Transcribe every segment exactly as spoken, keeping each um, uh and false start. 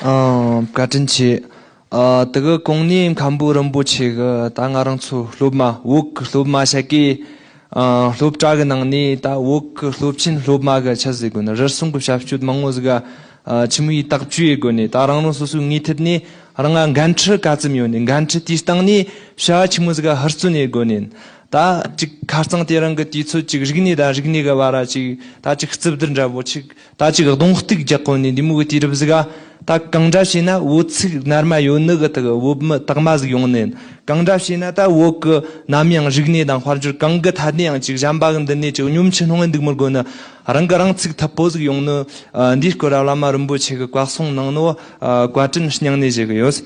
ཨ། བཀའ་དྲིན་ཆེ། ཨ། དེ་གི་གོང་ནས་མཁན་པོ་རིན་པོ་ཆེ་གི་ད་ང་རང་ཚོ་སློབ་མ་བོད་གི་སློབ་མ་ཤ་ཀེ། ཨ། སློབ་གྲྭ་གི་ནང་ནས་ད་བོད་གི་སློབ་ཆེན་སློབ་མ་གི་ཆི་ཟེར་དགོས་ན་རུལ་སུངས་གི་བྱ་སྤྱོད་མང་བོ་ཟིག་ག་ཨ། ཆི་མོ་ཡི་དག་བཅོས་ཡེད་དགོས་ནས་ད་རང་རང་སོ་སོའི་ངོས་ཐད་ནས་རང་ང་འགན་འཁྲི་ག་ཙམ་ཡོད་ནས་འགན་འཁྲི་དེའི་སྟེང་ནས་བྱ་བ་ཆི་མོ་ཟིག་ག་ཧུར་བརྩོན་ཡེད་དགོས་ནས། ད་ཅིག་ཁ་རྩང་དེ་རིང་གི་དུས་ཚོད་ཅིག་རིག་གནས་དང་རིག་གནས་གི་བར་ར་ཅིག་ད་ཅིག་རྩུབ་སྡུར་འདྲ་བོ་ཅིག་ད་ཅིག་གདོང་གཏུག་རྒྱག་གོ་ནས་འདི་མོ་གི་དུས་རབས་ཟིག་ག་ད་གང་འདྲ་བྱས་ན་བོད་ཚིག་རྣལ་མ་ཡོད་ནི་གི་དེ་གི་བོད་མི་དག་མ་ཟིག་ཡོང་ནས། གང་འདྲ་བྱས་ན་ད་བོད་གི་ནམ་ཡང་རིག་གནས་དང་དཔལ་འབྱོར་གང་གི་ཐད་ནས་ཡང་ཅིག་གཞན་པ་གི་མདུན་ནས་ཅིག་སྙོམས་ཆེ་སྣང་ངན་འདུག་མི་དགོས་ནི། རང་གི་རང་ཚུགས་ཐུབ་པོ་ཟིག་ཡོང་ནི། ཨ། འདིའི་སྐོར་བླ་མ་རིན་པོ་ཆེ་གི་བཀའ་གསུང་གནང་ནོ། ཨ། བཀའ་དྲིན་སྙིང་ནས་བཞེས་གི་ཡོད།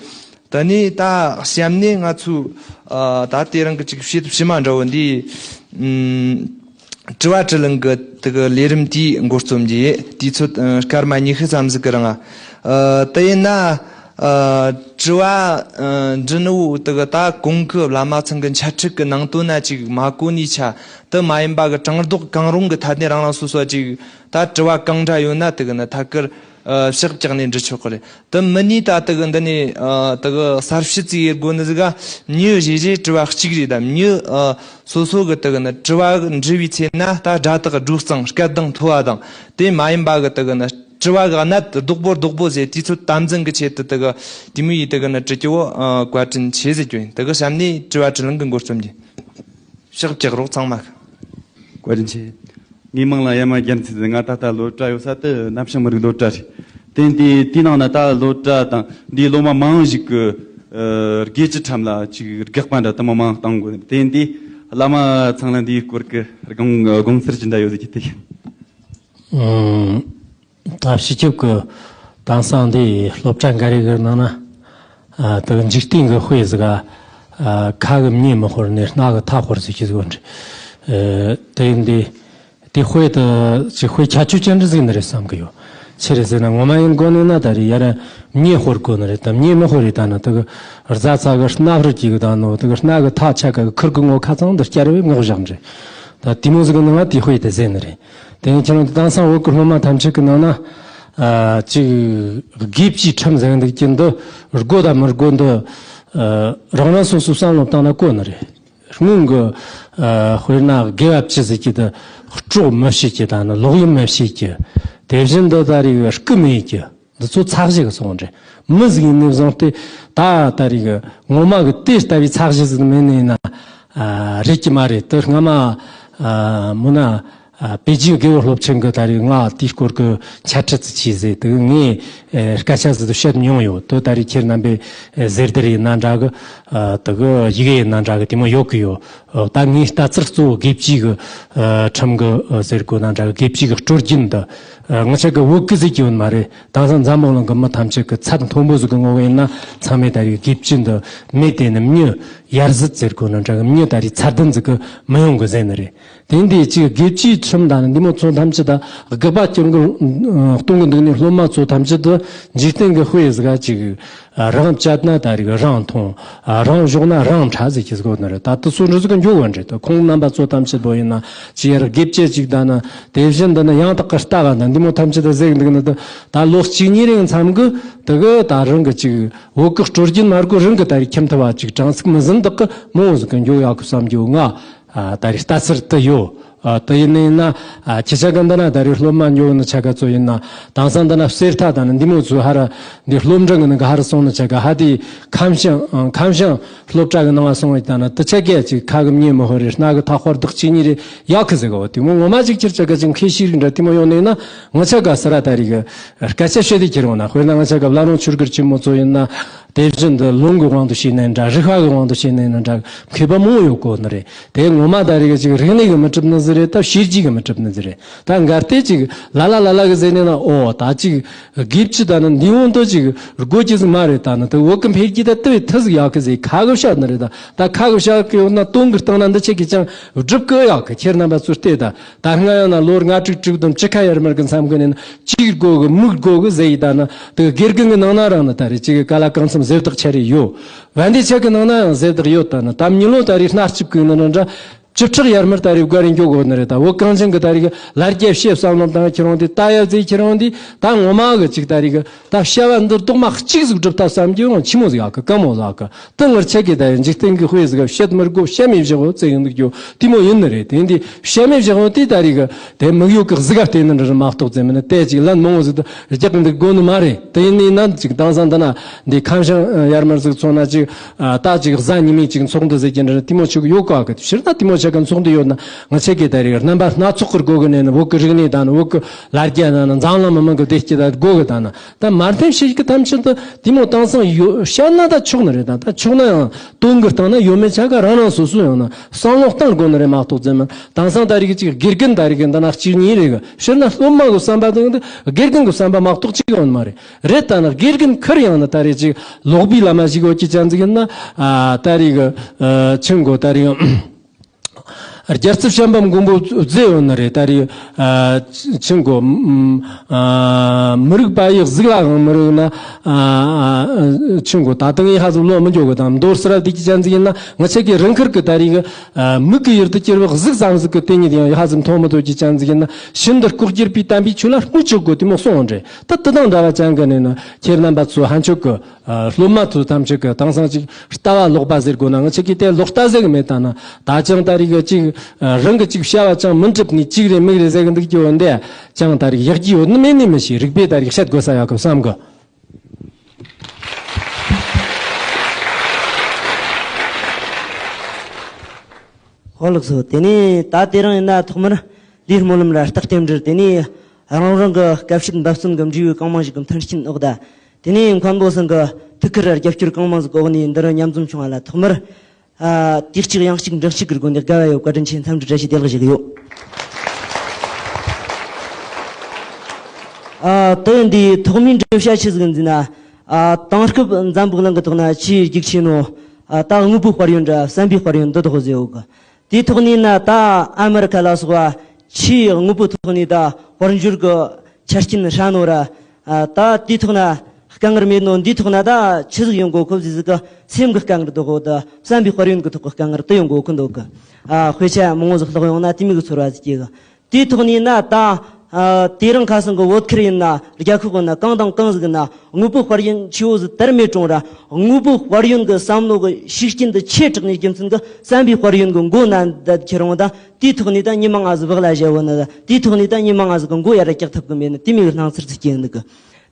ད་ནི་ད་གཤམ་ནས་ང་ཚོས། ཨ། ད་དེ་རིང་གི་ཅིག་བྱེད་ཐབས་ཕྱི་མ་འདྲ་བོ་འདི། ཨུམ། དྲི་བ་དྲིས་ལན་གི་དེ་གི་ལས་རིམ་དེའི་འགོ་རྩོམ་གྱི་དུས་ཚོད། ཨ། སྐར་མ་ཉི་ཤུ་ཙམ་ཟིག་གི་རིང་། ཨ། དེ་ཡིན་ན། ཨ། དྲི་བ། ཨ། འདྲི་ནོ་དེ་གི་ད་གོང་གི་བླ་མ་ཚང་གི་འཆད་ཁྲིད་གི་ནང་དོན་ན་ཅིག་མ་གོ་ནི་ཆ། དེ་མ་ཡིན་པ་གི་དྲང་ལྡོག་གང་རུང་གི་ཐད་ནས་རང་རང་སོ་སོ་ཅིག་ད་དྲི་བ་གང་འདྲ་ཡོད་ན་དེ་གི་ནི་ཐད་ཀར། ཨ། ཕྱག་བཀྱག་ནས་འདྲི་ཆོག་གི་རེད། དེ་མིན་ནི་ད་དེ་གི་འདི་ནས། ཨ། དེ་གི་གསར་ཤུགས་ཅིག་ཡེད་དགོས་ནི་ཟིག་ག་མྱི་རེ་རེ་དྲི་བ་གཅིག་རེད་དམ། མྱི། ཨ། སོ་སོ་གི་དེ་གི་ནི་དྲི་བ་འདྲི་བའི་ཚེ་ན་ད་སྒྲ་དག་སྒྲོས་གཙང་སྐད་གདངས་མཐོ་བ་དང་། དེ་མ་ཡིན་པ་གི་དེ་གི་ནི་དྲི་བ་གི་གནད་རྡོག་པོ་རྡོག་པོ་ཟེར་དུས་ཚོད་དམ་འཛིན་གི་ཆེད་དུ་དེ་གི་དེ་མོ་ཡི་དེ་གི་ནི་དྲི་རྒྱུ་བོ། ཨ། བཀའ་དྲིན་ཆེ་ཟེར་རྒྱུ་ཡིན། དེ་གི་གཤམ་ནས་དྲི་བ་དྲིས་ལན་གི་འགོ་རྩོམ་གྱི། ཕྱག་བཀྱག་རོགས་ཚང་མ། བཀའ་དྲིན་ཆེ། ངའི་མིང་ལ་ཡ་མ་རྒྱལ་མཚན་ཟེར། ང་ད་ལྟ་སློབ་གྲྭ་ཡོད་ས་དེ་རྣམ་ཤང་མི་རིགས་སློབ་གྲྭ་རེད། དེ་འདི་དེའི་ནང་ན་ད་སློབ་གྲྭ་དང་འདིའི་སློབ་མ་མང་ཞིག་གི། ཨ། དགེ་བཅུ་ཁྲམ་ལ་ཅིག་དགག་པ་འདྲ་དུ་མ་མང་བཏང་དགོས། དེ་འདི་བླ་མ་ཚང་ལ་འདིའི་སྐོར་གི་དགོངས་དགོངས་ཚུལ་ཅི་འདྲ་ཡོད་ཟེར་གྱི་དེ་ཡིན། ཨང་། ད་སྤྱི་ཁྱབ་ཀྱི་དེང་སང་འདི་སློབ་གྲྭ་འགའ་རེ་གི་ནང་ན། ཨ། དེ་འཇིག་རྟེན་གྱི་དཔེ་ཟིག་ག་ཨ། ཁ་གི་མྱེ་མི་ཤོར་ནས་སྣ་གི་མཐའ་ཤོར་ཟེར་གྱི་ཟིག་འདྲ། ཨ། དེ་ཡིན་དུས་དེ་དཔེ་དེ་ཅིག་དཔེ་ཁྱད་ཆོས་ཅན་འདྲ་ཟིག་ནི་རེད་བསམ་གི་ཡོད། ཆི་རེད་ཟེར་ན་ངོ་མ་ཡིན་དགོས་ནི་ན་ད་རེས་ཡར་མྱེ་ཤོར་དགོས་ནི་རེད་དམ། མྱེ་མི་ཤོར་རེད། ད་ནི་དེ་གི་རྫ་ཚ་གི་སྣ་ཤོར་གྱི་གི་ད་ནོ་དེ་གི་སྣ་གི་མཐའ་ཆ་ག་གི་ཁུར་གི་ངོ་ཁ་ཚང་འདི་བསྐྱར་བས་ངོ་བཞག་འདྲ། ད་དེ་མོ་ཟིག་གི་ནང་ང་དེ་དཔེ་དེ་ཟེར་ནི་རེད། དེ་ཡིན་ཁྱེད་རང་དེང་སང་བོད་ཀྱི་སློབ་མ་ཐམས་ཅད་ཀྱི་ནང་ན། ཨ། ཅིག་དགེ་བཅུའི་ཁྲིམས་ཟེར་འདུག་ཀྱི་འདི་དགོས་དང་མི་དགོས་འདི། ཨ། རང་རང་སོ་སོ་བསམ་བློ་བཏང་ན་གོ་ནི་རེད། སྔོན་གྱི། ཨ། དཔེར་ན་དགེ་བ་བཅུ་ཟེར་གྱི་འདི་གྲོགས་མི་བྱེད་ཀྱི། ད་ནི་ལོག་གཡེམ་མི་བྱེད་ཀྱི། དེ་བཞིན་དུ་ད་རེས་རྐུ་མི་ཡེད་ཀྱི། འདི་ཚོ་ཚད་གཞི་གི་སོང་རེད། མི་ཟིག་ཡིན་ནས་བཟུང་སྟེ་ད་ད་རེས་ངོ་མ་གི་དེ་ལྟ་བུའི་ཚད་གཞི་ཟིག་མེད་ནས་ཡིན་ན། ཨ། རེད་ཀྱི་མ་རེད། དེ་སྔ་མ། ཨ། མོ་ན། ཨ། པེ་ཅིང་རྒེད་འོག་སློབ་ཆེན་གི་ད་རེས་ང་དེའི་སྐོར་གི་འཆད་ཁྲིད་ཅིག་བྱས་ཟེར། དེ་ངས། ཨེ། སྐད་ཆ་ཟིག་བཤད་མྱོང་ཡོད། དེ་ད་རེས་ཁྱེད་རྣམ་པས། ཨེ། ཟེར་དེ་རེད་ན་འདྲ་གི། ཨ། དེ་གི་ཡི་གེ་ཡིན་ན་འདྲ་གི་དེ་མོ་ཡོད་གི་ཡོད། ཨ། ད་ངའི་ལྟ་ཚུལ་གཙོ་བོ་དགེ་བཅུའི་གི། ཨ། ཁྲིམས་གི། ཨ། ཟེར་དགོས་ན་འདྲ་གི་དགེ་བཅུའི་གི་སྲོལ་རྒྱུན་འདི། ཨ། ང་ཅག་གི་བོད་གི་ཟེར་གྱི་ཡོད་མ་རེད། དེང་སང་འཛམ་བུ་གླིང་གི་མི་ཐམས་ཅད་ཀྱི་ཚད་མཐོན་པོ་ཟིག་གི་ངོ་བོ་ཡིན་ན་ཚང་མས་ད་རེས་དགེ་བཅུ་འདི་མེད་དེ་ནི་མྱི་ཡར་ཟིད་ཟེར་དགོས་ན་འདྲ་གི། མྱི་ད་རེས་ཚད་ལྡན་ཟིག་གི་མི་ཡོང་གི་ཟེར་ནི་རེད། དེ་འདི་ཅིག་དགེ་བཅུའི་ཁྲིམས་དང་ནི་འདི་མོ་ཚོ་ཐམས་ཅད་ད་དགག་པ་སྐྱོན་གི་གཏོང་གི་འདུག་ནི་སློབ་མ་ཚོ་ཐམས་ཅད་དུ་འཇིག་རྟེན་གི་དཔེ་ཟིག་ག་ཅིག་རང་བཅད་ན་ད་རེས་རང་ཐོང་། རང་གཞོག་ན་རང་ཕྲ་ཟེར་གྱི་ཟིག་གོ་ནི་རེད། ད་དུ་སུ་འདྲ་ཟིག་གི་འགྱོ་གི་འདྲ། ད་ཁོང་རྣམ་པ་ཚོ་ཐམས་ཅད་པོ་ཡིན་ན་ཅི་ཡར་དགེ་བཅུ་ཅིག་ད་ན་དེ་བཞིན་འདི་ན་ཡང་དག་གི་ལྟ་བ་ན་འདི་མོ་ཐམས་ཅད་ད་ཟེར་གི་འདུག་ནི། ད་ད་ལོ་གཅིག་གཉིས་རིང་མཚམས་གི་དེ་གི་ད་རང་གི་ཅིག་བོད་གི་སྲོལ་རྒྱུན་མ་དགོས་རང་གི་ད་རེས་ཁྱིམ་ཐབ་བ་ཅིག་གྲངས་ཚིག་མི་ཟིན་དག་གི་མོ་ཟིག་གི་འགྱོ་ཡག་གི་བསམ་རྒྱུ་ང་ཨ། ད་རེས་ལྟ་ཚུལ་དུ་ཡོད། ཨ། དེ་ཡིན་ནི་ཡིན་ན། ཨ། ཁྱེད་ཅག་གི་འདི་ན་ད་རེས་སློབ་མ་འགྱོ་ནི་ཆ་ག་ཚོ་ཡིན་ན། དེང་སང་འདི་ན་གསེར་རྟ་དང་ནི་འདི་མོ་ཚོ་ཧ་ར་འདི་སློབ་འབྲིང་གི་ནང་གི་ཧ་ར་སོང་ནི་ཆ་ག་ཧ་དེ་ཁམས་ཤང་། ཨ། ཁམས་ཤང་སློབ་གྲྭ་གི་ནང་ང་སོང་བ་ཡིན་ན་དེ་ཆ་ག་ཅིག་ཁ་གི་མྱེ་མི་ཤོར་རེ་སྣ་གི་མཐའ་ཤོར་དག་ཅིག་གཉིས་རེ་ཡག་གི་ཟེར་གོ། དེ་མོ་ངོ་མ་ཅིག་ཁྱེད་ཅག་ག་ཅིག་མཁས་ཤིག་རིགས་འདྲ་དེ་མོ་ཡོང་ནི་ཡིན་ན་ང་ཆ་ག་ས་ར་ད་རེས་གི་སྐད་ཆ་བཤད་དེ་ཁྱེར་འོང་ན། དཔེར་ན་ང་ཆ་ག་བླ་རུང་ཆོས་སྒར་ཆེན་མོ་ཚོ་ཡིན་ན། དེ་བཞིན་དུ་ལུང་གི་དབང་དུ་བྱས་ནས་འདྲ། རིག་པ་གི་དབང་དུ་བྱས་ནས་ནི་འདྲ། མཁས་པ་མང་ཡོད་གོ་ནི་རེད། དེ་ངོ་མ་ད་རེས་ཀྱི་ཅིག་རིག་གནས་ཀྱི་མི་གྲུབ་ནི་ཟིག་རེད། ད་ཤེས་རྒྱུ་གི་མི་གྲུབ་ནི་ཟིག་རེད། ད་འགའ་དེ་ཅིག་ལ་ལ་ལ་ལ་གི་ཟེར་ནས་ན། ཨོ་ད་ཅིག་དགེ་བཅུ་ད་ནི་འདི་འོང་དུ་ཅིག་དགོས་ཀྱི་ཟིག་མ་རེད། ད་ནི་དེ་བོད་ཀྱི་འཕེལ་རྒྱས་ད་དེ་བས་ཐུ་ཟིག་ཡག་གི་ཟེར་ཁ་གི་བཤད་ནི་རེད། ད་ད་ཁ་གི་བཤད་གི་ཡོད་ན་དོན་གི་སྟེང་ན་འདི་ཆེ་གི་ཅང་སྒྲུབ་གི་ཡག་གི། ཁྱེད་རྣམ་པ་ཚོ་བལྟས་ད། ད་སྔ་ཡང་ན་ལོ་ལྔ་དྲུག་དྲུག་དང་བཅུ་ཁ་ཡར་མར་གི་མཚམས་གི་ནས་ན་ཅིག་དགོས་གི་མིག་དགོས་གི་ཟེར་ཡི་ད་ན། དེ་དགེ་རྒན་གི་ནང་ན་རང་ན་ད་རེས་ཅིག་གི་ཀ་ལ་གང་འཚམ་ཟེར་དག་ཆ་རེ་ཡོད། བན་དེ་ཆ་གི་ནང་ན་ཡང་ཟེར་དག་ཡོད། ད་ན་ད་མྱི་ལོ་ད་རེས་སྣ་གཅིག་གི་ནང་ན་འདྲ། བཅུ་ཕྲག་ཡར་མར་ད་རེས་བགར་རེ་འགྱོ་དགོས་ནི་རེད། ད་བོད་གངས་ཅན་གི་ད་རེས་གི་ལ་རྒྱ་བཤད་བསམ་བློ་བཏང་ཁྱེར་འོང་དེ། ད་ཡ་ཟེ་ཁྱེར་འོང་དེ། ད་ངོ་མ་གི་ཅིག་ད་རེས་གི་ད་བྱ་བ་འདི་རྡོག་མ་གཅིག་ཟིག་སྒྲུབ་ཐབས་བསམ་རྒྱུ་ཡང་ཆི་མོ་ཟིག་ཨ་གི། དཀའ་མོ་ཟིག་ཨ་གི། ད་ངར་ཆ་གི་ད་ཡ་འཇིག་རྟེན་གི་དཔེ་ཟིག་བཤད་མི་དགོས། བཤད་མེད་བཞག་འོ་ཙེ་ཡིན་འདུག་རྒྱུ་དེ་མོ་ཡིན་ནི་རེད། དེ་འདི་བཤད་མེད་བཞག་འོ་དེ་ད་རེས་གི་དེ་དམིགས་ཡུལ་གི་གཟི་ག་བལྟས་ནི་འདྲ་རེད་མ་གཏོགས་ཙེ་མིན་ན་དེ་ཅིག་ལན་མང་བོ་ཟིག་ད་རྒྱག་འདུག་དགོས་ནི་མ་རེད། དེ་ཡིན་ནི་ན་ཅིག་དེང་སང་འདི་ན་འདི་ཁམས་ཤང་ཡར་མར་ཟིག་ཚོགས་ན་ཅིག་ཨ། ད་ཅིག་གཟའ་ཉི་མའི་ཅིག་ཚོགས་འདུ་ཟེར་གྱི་འདྲ་དེ་མོ་ཆུག་ཡོད་ག་གི། ཕྱིར་ན་དེ་མོ་ཆ་གི་ཚོགས་འདུ་ཡོད་ན་ང་ཆ་གི་ད་རེས་རྣམ་པ་སྣ་ཚོགས་ཀྱི་སྒོ་གི་ནས་ནི་བོད་ཀྱི་རིག་གནས་དང་ནི་བོད་ཀྱི་ལ་རྒྱ་དང་ནི་འཛམ་གླིང་མི་མང་གི་བདེ་སྐྱིད་དང་སྒོ་གི་དང་ནི་ད་མར་འཐེན་བྱེད་ཀྱི་ཐམས་ཅད་དུ་དེ་མོ་དེང་སང་ཡོད་བཤད་ན་ད་ཆོག་ནི་རེད། ད་ད་ཆོག་ན་ཡང་དོན་གྱི་སྟེང་ན་ཡོད་མེད་ཆ་ག་རང་རང་སོ་སོ་ཡང་ན་བསམ་བློ་གཏང་དགོས་ནི་རེད་མ་གཏོགས་ཙེ་མིན། དེང་སང་ད་རེས་ཀྱི་ཅིག་དགེ་རྒན་ད་རེས་ཀྱི་འདི་ན་གཅིག་གཉིས་རེད་གི། ཕྱིར་ན་སློབ་མ་གི་བསམ་པ་དང་འདི་དགེ་རྒན་གི་བསམ་པ་མ་གཏོགས་གཅིག་ཡོད་ནི་མ་རེད། རེད། ད་ནི་དགེ་རྒན་ཁུར་ཡང་ནི་ད་རེས་ཅིག་ལོག་པའི་ལམ་མ་ཞིག་ཡོད་ཀྱི་ཅན་ཟིག་ཡིན་ན། ཨ། ད་རེས་གི་ཨ། ཆི་མོ་ད་རེས་རྒྱལ་སྲས་བྱམས་པ་མགོན་པོ་མཛད་ཡོད་ནི་རེད། ད་རེས་ཨ། ཆི་མོ་ཨ། མི་རིགས་པ་ཡི་གཟུགས་ལའང་མི་རིགས་ན། ཨ། ཆི་མོ་ད་དུང་ཡི་ཧ་ཟིག་ལོ་མི་འཇོག་གི་དང་མདོར་སི་ར་དེ་ཀྱི་ཅན་ཟིག་ཡིན་ན། ང་ཆ་གི་རང་ཁུར་གི་ད་རེས་གི་ཨ། མིག་གི་ཡུལ་དུ་གྱུར་པའི་གཟུགས་ཙམ་ཟིག་གི་དེ་ཉིད་ཡང་ཡི་ཧ་ཟིག་མཐོང་མི་ཐུབ་ཀྱི་ཅན་ཟིག་ཡིན་ན། ཤིན་ཏུ་ལྐོག་གྱུར་པའི་དམ་པའི་ཆོས་ལ་སྨོས་ཅི་དགོས་དེ་མོ་གསུངས་འདྲ། ད་དེ་དང་འདྲ་བ་ཅན་གི་ནས་ནི་ཁྱེད་རྣམ་པ་ཚོ་ཧན་ཆོག་གི་ཨ། སློབ་མ་ཚོ་ཐམས་ཅད་ཀྱི་དེང་སང་ཅིག་ལྟ་བ་ལོག་པ་ཟེར་དགོས་ན། ང་ཆ་གི་དེ་ལོག་ལྟ་ཟེར་གི་མེད། ད་ན་ད་ཅང་ད་རེས་གི་ཅིག་ཨ། རང་གི་ཅིག་བྱ་བ་ཅང་མི་འགྲུབ་ནི་ཅིག་རེད་མིག་རེད་ཟེར་གི་འདུག་རྒྱུ་འོན་ཏེ་ཅང་ད་རེས་ཡག་གི་ཡོད་ནི་མེད་ནི་མི་ཤེས། རིག་པས་ད་རེས་བཤད་དགོས་ས་ཡོད་གི་བསམ་གི། ཧོ་ལགས་སོ། དེ་ནས་ད་དེ་རིང་ཡིན་ན་ཐོག་མར་ལས་སྨོན་ལམ་ར་རྟགས་རྟེན་འབྲེལ། དེ་ནས་རང་རང་གི་དཀའ་སྤྱད་འབད་བརྩོན་གྱི་འབྲས་བུ་གང་མང་ཞིག་གི་མཐུན་རྐྱེན་འོག་ད། དེ་ནས་མཁན་པོ་ཚང་གི་ཐུགས་ཁུར་ར་རྒྱབ་སྐྱོར་གང་མང་ཟིག་འོག་ནས་འདི་རུ་མཉམ་འཛོམས་བྱུང་བ་ལ་ཐོག་མར། ཨ། དུས་གཅིག་ཡང་གཅིག་འདྲ་གཅིག་གི་སྒོ་ནས་དགའ་བ་ཡོད་བཀའ་དྲིན་ཆེ་འཚམས་འདྲི་བཀྲ་ཤིས་བདེ་ལེགས་ཞུ་གི་ཡོད། ཨ། དེ་འདིའི་ཐོག་མའི་འགྲེལ་བཤད་ཆི་ཟིག་ཡིན་ཟེར་ན། ཨ། དེང་སྐབས་འཛམ་བུ་གླིང་གི་ཐོག་ན་ཆེས་རྒྱུགས་ཆེ་ནོ། ཨ། ད་དངོས་པོའི་དཔལ་ཡོན་འདྲ་བསམ་པའི་དཔལ་ཡོན་འདི་དག་ཟེར་ཡོད་གི། དེའི་ཐོག་ནས་ན་ད་ཨ་མེ་རི་ཁ་ལ་སོགས་པ་ཆེས་དངོས་པོའི་ཐོག་ནས་ད་དཔལ་འབྱོར་གྱི་ཆ་རྐྱེན་ཧྲ་ནོ་ར། ཨ། ད་དེའི་ཐོག་ན་དཀའ་ངལ་མེད་ནོ། འདིའི་ཐོག་ན་ད་ཆི་ཟིག་ཡོང་གོ་ཁོ་ཟིག་ཟིག་གི་སེམས་ཀྱི་དཀའ་ངལ་འདུག་གོ། ད་བསམ་པའི་དཔལ་ཡོན་གྱི་ཐོག་གི་དཀའ་ངལ་དེ་ཡོང་གོ་ཁོ་འདུག་གི། ཨ། དཔེ་ཆ་མང་བོ་ཟིག་ཀློག་ཡོང་ན་དེ་མོ་གི་ཚོར་བ་ཟིག་སྐྱེ་གི། དེའི་ཐོག་ནས་ན་ད། ཨ། དེ་རིང་ཁ་སང་གི་བོད་ཁུལ་ཡིན་ན་རྒྱལ་ཁབ་ཡིན་ན་གང་དང་གང་ཟིག་ན་དངོས་པོའི་དཔལ་ཡོན་ཆེ་བོ་ཟིག་དར་མེད་རུང་ར། དངོས་པོའི་དཔལ་ཡོན་གྱི་བསམ་བློ་གི་ཤུགས་རྐྱེན་དེ་ཆེ་དྲགས་ནས་རྒྱུ་མཚན་གྱིས་བསམ་པའི་དཔལ་ཡོན་གྱི་མགོ་ན་ད་ཁྱེར་འོང་ད། དེའི་ཐོག་ནས་ད་ཉི་མ་ང་ཟིག་བག་ལ་བཞག་བོ་ནི། དེའི་ཐོག་ནས་ད་ཉི་མ་ང་ཟིག་གི་མགོ་ཡར་ར་བཀྱག་ཐུབ་གི་མེད་ནི་དེ་མོ་གི་སྣང་ཚུལ་ཟིག་སྐྱེ་གི་འདུག་གི།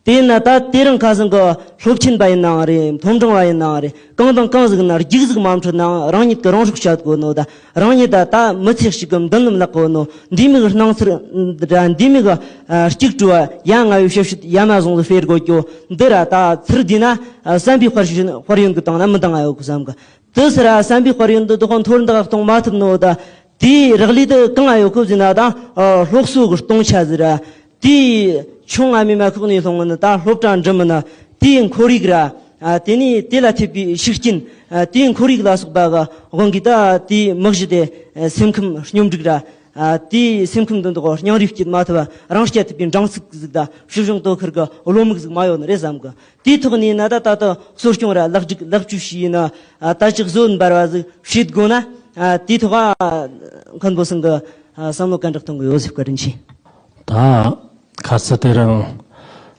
དེས་ན་ད་དེ་རིང་ཁ་སང་གི་སློབ་ཆེན་པ་ཡིན་ནའང་རེད། མཐོ་འབྲིང་བ་ཡིན་ནའང་རེད། གང་དང་གང་ཟིག་ན་རྒྱུགས་ཟིག་མ་འཕྲོད་ནའང་རང་ཉིད་ཀྱི་རང་སྲོག་བཅད་དགོས་ནོ། ད་རང་ཉིད་ད་ད་མི་ཚེ་གཅིག་གི་མདུན་ལམ་བརླག་གོ་ནོ། འདི་མིག་སྣང་ཚུལ་ར་འདི་མིག་ཨ་སྐྱུག་བྲོ་བ་ཡ་ང་བའི་བྱ་བྱེད་ཡ་མ་བཟུང་ཟིག་སྤེལ་དགོས་ཀྱོ། འདི་ར་ད་ཚུར་བསྡུས་ན་ཨ་བསམ་པའི་དཔལ་ཡོན་དཔལ་ཡོན་གྱི་སྟེང་ན་མི་འདང་ང་ཡོད་གི་བསམ་གི། དེ་ཚུར་ར་བསམ་པའི་དཔལ་ཡོན་འདི་དག་མཐོར་འདེགས་གཏོང་མ་ཐུབ་ནོ། ད་དེའི་རག་ལས་དེ་གང་ང་ཡོད་གི་ཟེར་ན་ད་ཨ་སློབ་གསོ་གི་སྟོང་ཆ་ཟིག་ར། དེའི་ཆུང་ང་མི་མ་ཁུག་ནས་ལྷུང་ངི་ནི་ད་སློབ་གྲྭ་འགྲིམ་མི་ནི། དེའི་ཁོར་ཡུག་ར། ཨ་དེ་ནས་དེ་ལ་ཐེབས་པའི་ཤུགས་རྐྱེན། ཨ་དེའི་ཁོར་ཡུག་ལ་སོགས་པ་གི་དབང་གིས་ད་དེའི་མི་གཞི་དེ་ཨ་སེམས་ཁམས་སྙོམས་སྒྲིག་ར། ཨ་དེའི་སེམས་ཁམས་འདི་དག་སྙིང་རུས་སྐྱེད་མ་ཐུབ་པ་རང་རྐྱ་ཐུབ་པའི་འབྲང་ཚུགས་ཟིག་དང་སྲིད་གཞུང་དོ་ཁུར་གི་བློ་མིག་ཟིག་མ་ཡོད་ནི་རེད་བསམ་གི། དེའི་ཐོག་ནས་ན་ད་ད་ལྟ་གསོ་སྐྱོང་ར་ལེགས་སྒྲིག་ལེགས་བཅོས་བྱས་ཡིན་ན། ཨ་ད་ཅིག་བཟོ་འབར་བ་ཟིག་བྱེད་དགོས་ན། ཨ་དེའི་ཐོག་ཨ་མཁན་པོ་ཚང་གི་ཨ་བསམ་བློ་ག་འདྲ་གཏོང་གི་ཡོད་ཟེར་བཀའ་དྲིན་ཆེ། ད་ཁ་སང་དེ་རིང་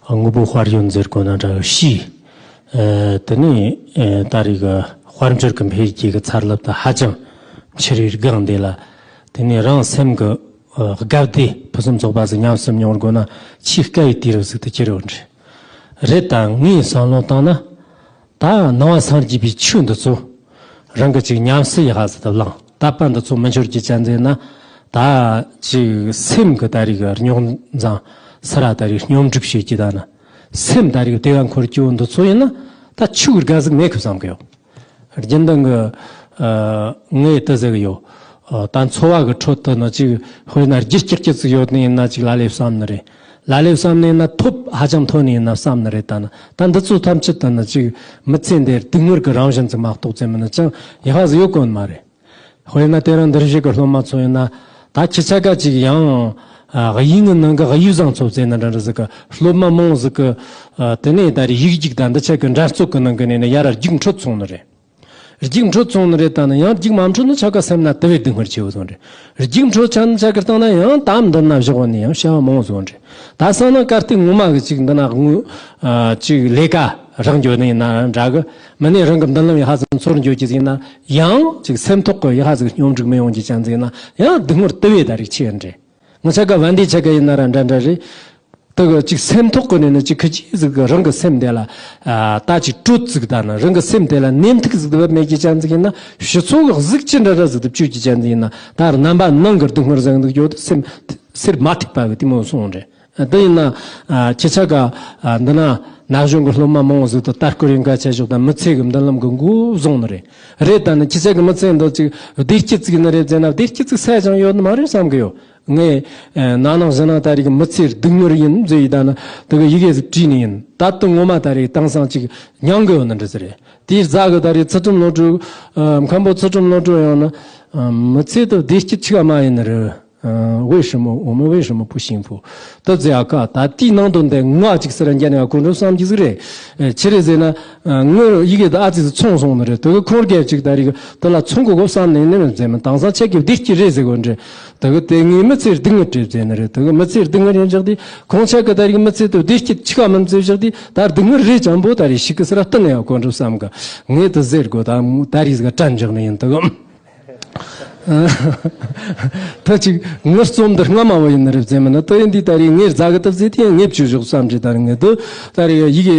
དངོས་པོ་དཔལ་ཡོན་ཟེར་དགོས་ན་འདྲ་བ་ཞིག་ཨ་དེ་ནས་ཨ་ད་རེས་ཀྱི་དཔལ་འབྱོར་གྱི་འཕེལ་རྒྱས་ཀྱི་ཚ་རླབས་དེ་ཧ་ཅང་ཆེ་རུ་བསྒང་དེ་ལ། དེ་ནས་རང་སེམས་ཀྱི་ཨ་དགའ་བདེ་ཕུན་སུམ་ཚོགས་པ་ཟིག་ཉམས་སུ་མྱོང་དགོས་ན་ཆེས་དཀའ་བའི་དུས་རབས་ཟིག་ཏུ་གྱུར་ཡོད་རེད། རེད། ད་ངས་བསམ་བློ་བཏང་ན། ད་ནང་པ་སངས་རྒྱས་པའི་ཆོས་འདི་ཚོ་རང་གི་ཅིག་ཉམས་སུ་ཡག་ཟིག་ཏུ་བླངས། དད་པ་འདི་ཚོ་མི་འཆོར་གྱི་ཅན་ཟེར་ན། ད་ཅིག་སེམས་ཀྱི་ད་རེས་ཀྱི་རྙོག་འཛིང་སི་ར་ད་རེས་སྙོམས་སྒྲིག་བྱེད་ཀྱི་ད་ན། སེམས་ད་རེས་བདེ་བ་འཁོར་རྒྱུ་འདི་ཚོ་ཡིན་ན་ད་ཆུ་གི་དགའ་ཟིག་མེད་གི་བསམ་གི་ཡོད། རྒྱུན་ལྡན་གྱི་ཨ་ངས་དེ་ཟེར་གི་ཡོད། ཨ་ད་འཚོ་བ་གི་ཁྲོད་དུ་ནི་ཅིག་དཔེར་ན་རྒྱུ་སྐྱག་སྐྱག་ཅིག་ཡོད་ནི་ཡིན་ན་ཅིག་ལ་ལས་བསམ་ནི་རེད། ལ་ལས་བསམ་ནི་ཡིན་ན་ཐོབ་ཧ་ཅང་མཐོ་ནི་ཡིན་ན་བསམ་ནི་རེད། ད་ནི་ད་འདི་ཚོ་ཐམས་ཅད་དུ་ནི་ཅིག་མི་ཚེ་འདིར་སྡུག་བསྔལ་གྱི་རང་བཞིན་ཅིག་མ་གཏོགས་ཙམ་མིན་ན་ཅང་ཡག་པ་ཟིག་ཡོད་གོ་ནི་མ་རེད། དཔེར་ན་དེ་རིང་འདིར་བཞུགས་ཀྱི་སློབ་མ་ཚོ་ཡིན་ན་ད་ཁྱེད་ཆ་ག་ཅིག་ཡང་ཨ་གཡུལ་ངོའི་ནང་གི་གཡུལ་བཟང་ཚོ་ཟེར་ན་འདྲ་འདྲ་ཟིག་གི་སློབ་མ་མང་ཟིག་གི་ཨ་དེ་ནས་ད་རེས་ཡིག་རྒྱུགས་དང་འདི་ཆ་གི་འགྲན་རྩོད་ཀྱི་ནང་གི་ནས་ནི་ཡར་རྒྱུགས་འཕྲོད་སོང་ནི་རེད། རྒྱུགས་འཕྲོད་སོང་ནི་རེད། ད་ནི་ཡང་རྒྱུགས་མ་འཕྲོད་ནི་ཆ་ག་སེམས་ན་དེ་བས་སྡུག་བསྔལ་ཆེ་བོ་བཟོ་རེད། རྒྱུགས་འཕྲོད་ཆ་ནི་ཆ་ག་བཏང་ན་ཡང་ད་འདི་ན་བཞག་པ་ནི་ཡང་བྱ་བ་མང་བོ་བཟོ་རེད། ད་སང་ན་གལ་ཏེ་ངོ་མ་གི་ཅིག་འདི་ན་དངོས་ཨ་ཅིག་ལས་ཀ་རག་འགྱོ་ནི་ཡིན་ན་འདྲ་གི། མི་ནི་རང་གི་མདུན་ལམ་ཡ་ཧ་ཟིག་འཚོལ་འགྱོ་གི་ཟིག་ཡིན་ན་ཡང་ཅིག་སེམས་ཐོག་གི་ཡ་ཧ་ཟིག་སྙོམས་སྒྲིག་མི་ཡོང་གི་ཅན་ཟིག་ཡིན་ན་ཡང་སྡུག་བསྔལ་དེ་བས་ད་རིག་ཆེ་ཡིན་རེད། ང་ཆ་ག་བན་དེ་ཆ་ག་ཡིན་ན་ར་འདྲ་འདྲ་རེད། དེ་གི་ཅིག་སེམས་ཐོག་གི་ནས་ནི་ཅིག་ཁི་ཅི་ཟིག་གི་རང་གི་སེམས་དེ་ལ་ཨ་ད་ཅིག་དྲོད་ཟིག་ད་ན་རང་གི་སེམས་དེ་ལ་ནེམ་ཐིག་ཟིག་དེ་བབ་མེད་ཀྱི་ཅན་ཟིག་ཡིན་ན་ཕྱི་ཚོགས་གི་གཟུགས་ཅི་འདྲ་འདྲ་ཟིག་དེ་བཅོས་ཀྱི་ཅན་ཟིག་ཡིན་ན་ད་རྣམ་པ་ནང་གི་སྡུག་བསྔལ་ཟིག་འདུག་ཡོད་དུ་སེམས་སེར་མ་ཐིག་པ་གི་དེ་མོ་སོང་རེད། དེ་ཡིན་ན་ཨ་ཁྱེད་ཆ་ག་ཨ་འདི་ན་ན་གཞོན་གི་སློབ་མ་མང་བོ་ཟིག་ཏུ་ལྟ་སྐོར་ཡིན་ག་ཆ་ཞོག་དང་མི་ཚེ་གི་མདུན་ལམ་གི་མགོ་བཟུང་ནི་རེད། རེད་ད་ནི་ཁྱེད་ཆ་གི་མི་ཚེ་འདི་ཅིག་བདེ་སྐྱིད་ཅིག་ནི་རེད་ཟེར་ན་བདེ་སྐྱིད་ཅིག་ས་ཅང་ཡོད་ནི་མ་རེད་བསམ་གི་ཡོད། ངས་ཨ་ན་ནང་བཞིན་ན་ད་རེས་ཀྱི་མི་ཚེ་སྡུག་བསྔལ་ཡིན་ཟེར་ཡི་ད་ནི་དེ་གི་ཡི་གེ་ཟིག་བྲིས་ནི་ཡིན། ད་དུང་ངོ་མ་ད་རེས་དེང་སང་ཅིག་མྱང་གི་ཡོད་ནི་འདྲ་ཟེར་རེད། དེའི་རྫ་གི་ད་རེས་ཚུལ་ཁྲིམས་བློ་གྲོས་ཨ་མཁན་པོ་ཚུལ་ཁྲིམས་བློ་གྲོས་ཡང་ན་ཨ་མི་ཚེ་དུ་བདེ་སྐྱིད་ཆི་ག་མ་ཡིན་ནི་རེད། 为什么我们为什么不幸福？ ད་ཟེར་ཨ་ཁ་ད་དེའི་ནང་དོན་དེ་ང་ཅིག་ཟེར་ར་འགྱ་ནི་ཨ་ཁོ་འགྲོ་བསམ་གྱི་ཟིག་རེད། ཨེ་ཆི་རེད་ཟེར་ན། ངོས་ཡི་གེ་དེ་ཨ་ཙི་ཙི་ཚོང་སོང་ནི་རེད། དེ་གི་ཁོང་རྒྱལ་ཅིག་ད་རིག་དེ་ལ་ཚོང་གི་གོ་བསམ་ནས་ནི་མི་མཛད་མི་དེང་སང་ཆེ་གི་བདེ་སྐྱིད་རེད་ཟེར་གོ་འདྲི། དེ་གི་དེ་ངའི་མི་ཚེ་སྡུག་བསྔལ་རེད་ཟེར་ནི་རེད། དེ་གི་མི་ཚེ་སྡུག་བསྔལ་ཡིན་བཞག་དེ་ཁོང་ཆེ་གི་ད་རིག་མི་ཚེ་དེ་བདེ་སྐྱིད་ཆི་ག་མི་མཛད་བཞག་དེ་ད་སྡུག་བསྔལ་རེད་ཅང་པོ་ད་རིག་ཞིག་གི་སི་ར་བསྟན་ནས་ཡང་གོ་འགྲོ་བསམ་གི། ངས་དེ་ཟེར་གོ་ད་ད་རིག་ཟིག་དྲན་བཞག་ནི་ཡིན་དེ་གི། ད་ཅིག་ངའི་རྩོམ་འདི་སྔ་མ་བ་ཡིན་ནི་རེད་ཟེར་མིན་ན་ད་ཡིན་དུས་ད་རེས་ངའི་རྫ་གི་སྟབས་ཟེར་དེ་ངས་བཅོས་ཞོག་བསམ་གྱི། ད་རེས་ངས་དུ་ད་རེས་ཡི་གེ་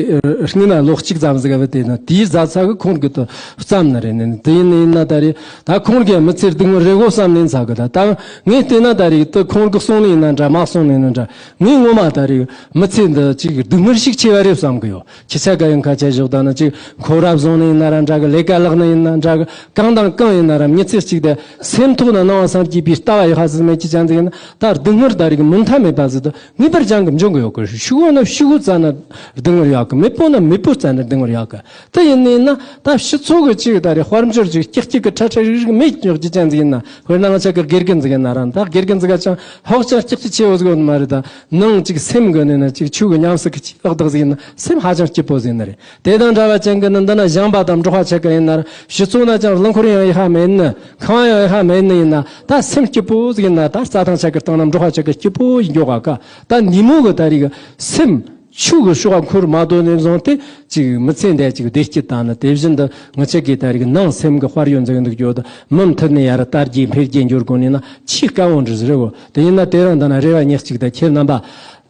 སྔོན་ན་ལོ་གཅིག་ཙམ་ཟིག་བ་དེ་ན་དེའི་རྫ་ཚ་གི་ཁོང་གི་དུ་བརྩམས་ནི་རེད། ནི་དེ་ཡིན་ནི་ཡིན་ན་ད་རེས་ད་ཁོང་གི་མི་ཚེ་སྡུག་བསྔལ་རེད་གོ་བསམ་ནས་ཚ་གི། ད་ད་ངས་བལྟས་ན་ད་རེས་དུ་ཁོང་གི་གསུང་ནི་ཡིན་ན་འདྲ་མ་གསུང་ནི་ཡིན་ན་འདྲ་ངས་ངོ་མ་ད་རེས་མི་ཚེ་འདི་ཅིག་སྡུག་བསྔལ་ཞིག་ཆེ་བ་རེད་བསམ་གི་ཡོད། ཁྱི་ཆ་ག་ཡང་ཁ་ཆ་བཞག་ད་ན་ཅིག་ཁོ་ར་བཟུང་ནི་ཡིན་ན་ར་འདྲ་གི། ལས་ཀ་ལག་ནི་ཡིན་ན་འདྲ་གི། གང་དང་གང་ཡིན་ན་ར་མི་ཚེ་གཅིག་དེ་སེམས་ཐོག་ན་སྣང་བ་སངས་རྒྱས་པའི་ལྟ་བ་ཡི་ཧ་ཟིག་མེད་ཀྱི་ཅན་ཟིག་ཡིན་ན་ད་སྡུག་བསྔལ་ད་རིག་མུ་མཐའ་མེད་པ་ཟིག་ཏུ་ངེས་པར་ཅང་གི་འབྱུང་གི་ཡོད་གི། ཤུ་གོ་ན་ཤུ་གོ་ཙ་ན་སྡུག་བསྔལ་ཡོད་གི། མེད་པོ་ན་མེད་པོ་ཙ་ན་སྡུག་བསྔལ་ཡོད་གི། དེ་ཡིན་ནི་ན་ད་ཕྱི་ཚོགས་གི་ཅིག་ད་རེ་དཔལ་འབྱོར་ཅིག་ཀྱག་ཀྱག་གི་ཁྲ་ཁྲ་རིག་རིག་མེད་ཉོག་ཀྱི་ཅན་ཟིག་ཡིན་ན་དཔེར་ན་ང་ཆ་གི་དགེ་རྒན་ཟིག་ཡིན་ན་ར་ད་དགེ་རྒན་ཟིག་ག་ཅང་ཧོག་ཅང་ཀྱག་ཀྱག་ཆེ་བོ་ཟིག་ཡོད་ནི་མ་རེད། ད་ནང་ཅིག་སེམས་གི་ནི་ན་ཅིག་ཆུ་གི་ཉམས་སུ་ཁི་ཅིག་ཨག་དག་ཟིག་ཡིན་ན་སེམས་ཧ་ཅང་སྐྱིད་པོ་ཟིག་ཡིན་ནི་རེད། དེ་དང་འདྲ་བ་ཅན་གྱི་ནི་འདི་ན་གཞན་པ་དང་འབྲོག་པ་ཆ་ག་ཡིན་ན་ར་ཕྱི་ཚོགས་ན་ཅང་རླངས་འཁོར་ཡང་ཡི་ཧ་མེད་ནི་ཁང་ཡང་ཡི་ཧ་མེད་ནི་ཡིན་ན་ད་སེམས་སྐྱིད་པོ་ཟིག་ཡིན་ན་ད་རྩྭ་ཐང་ཆ་གི་སྟེང་ན་འབྲོག་པ་ཆ་གི་སྐྱིད་པོ་ཡིན་འགྱོ་ག་ག། ད་ཉིན་མོ་གི་ད་རིག་སེམས་ཆུ་གི་ཤོག་འཁོར་མ་དོ་ནས་བཟུང་སྟེ་ཅིག་མི་ཚེ་འདས་ཅིག་བདེ་སྐྱིད་དང་ནི་དེ་བཞིན་དུ་ང་ཆ་གི་ད་རིག་ནང་སེམས་གི་དཔལ་ཡོན་ཟིག་འདུག་འགྱོ་ད་མུ་མཐུད་ནས་ཡར་དར་རྒྱས་འཕེལ་རྒྱས་འགྱུར་དགོ་ནི་ན་ཆེས་དཀའ་བོ་འདྲ་ཟིག་རེད་གོ། དེ་ཡིན་ན་དེ་རིང་འདི་ན་རེ་བ་ཉག་གཅིག་ད་ཁྱེད་རྣམ་པ།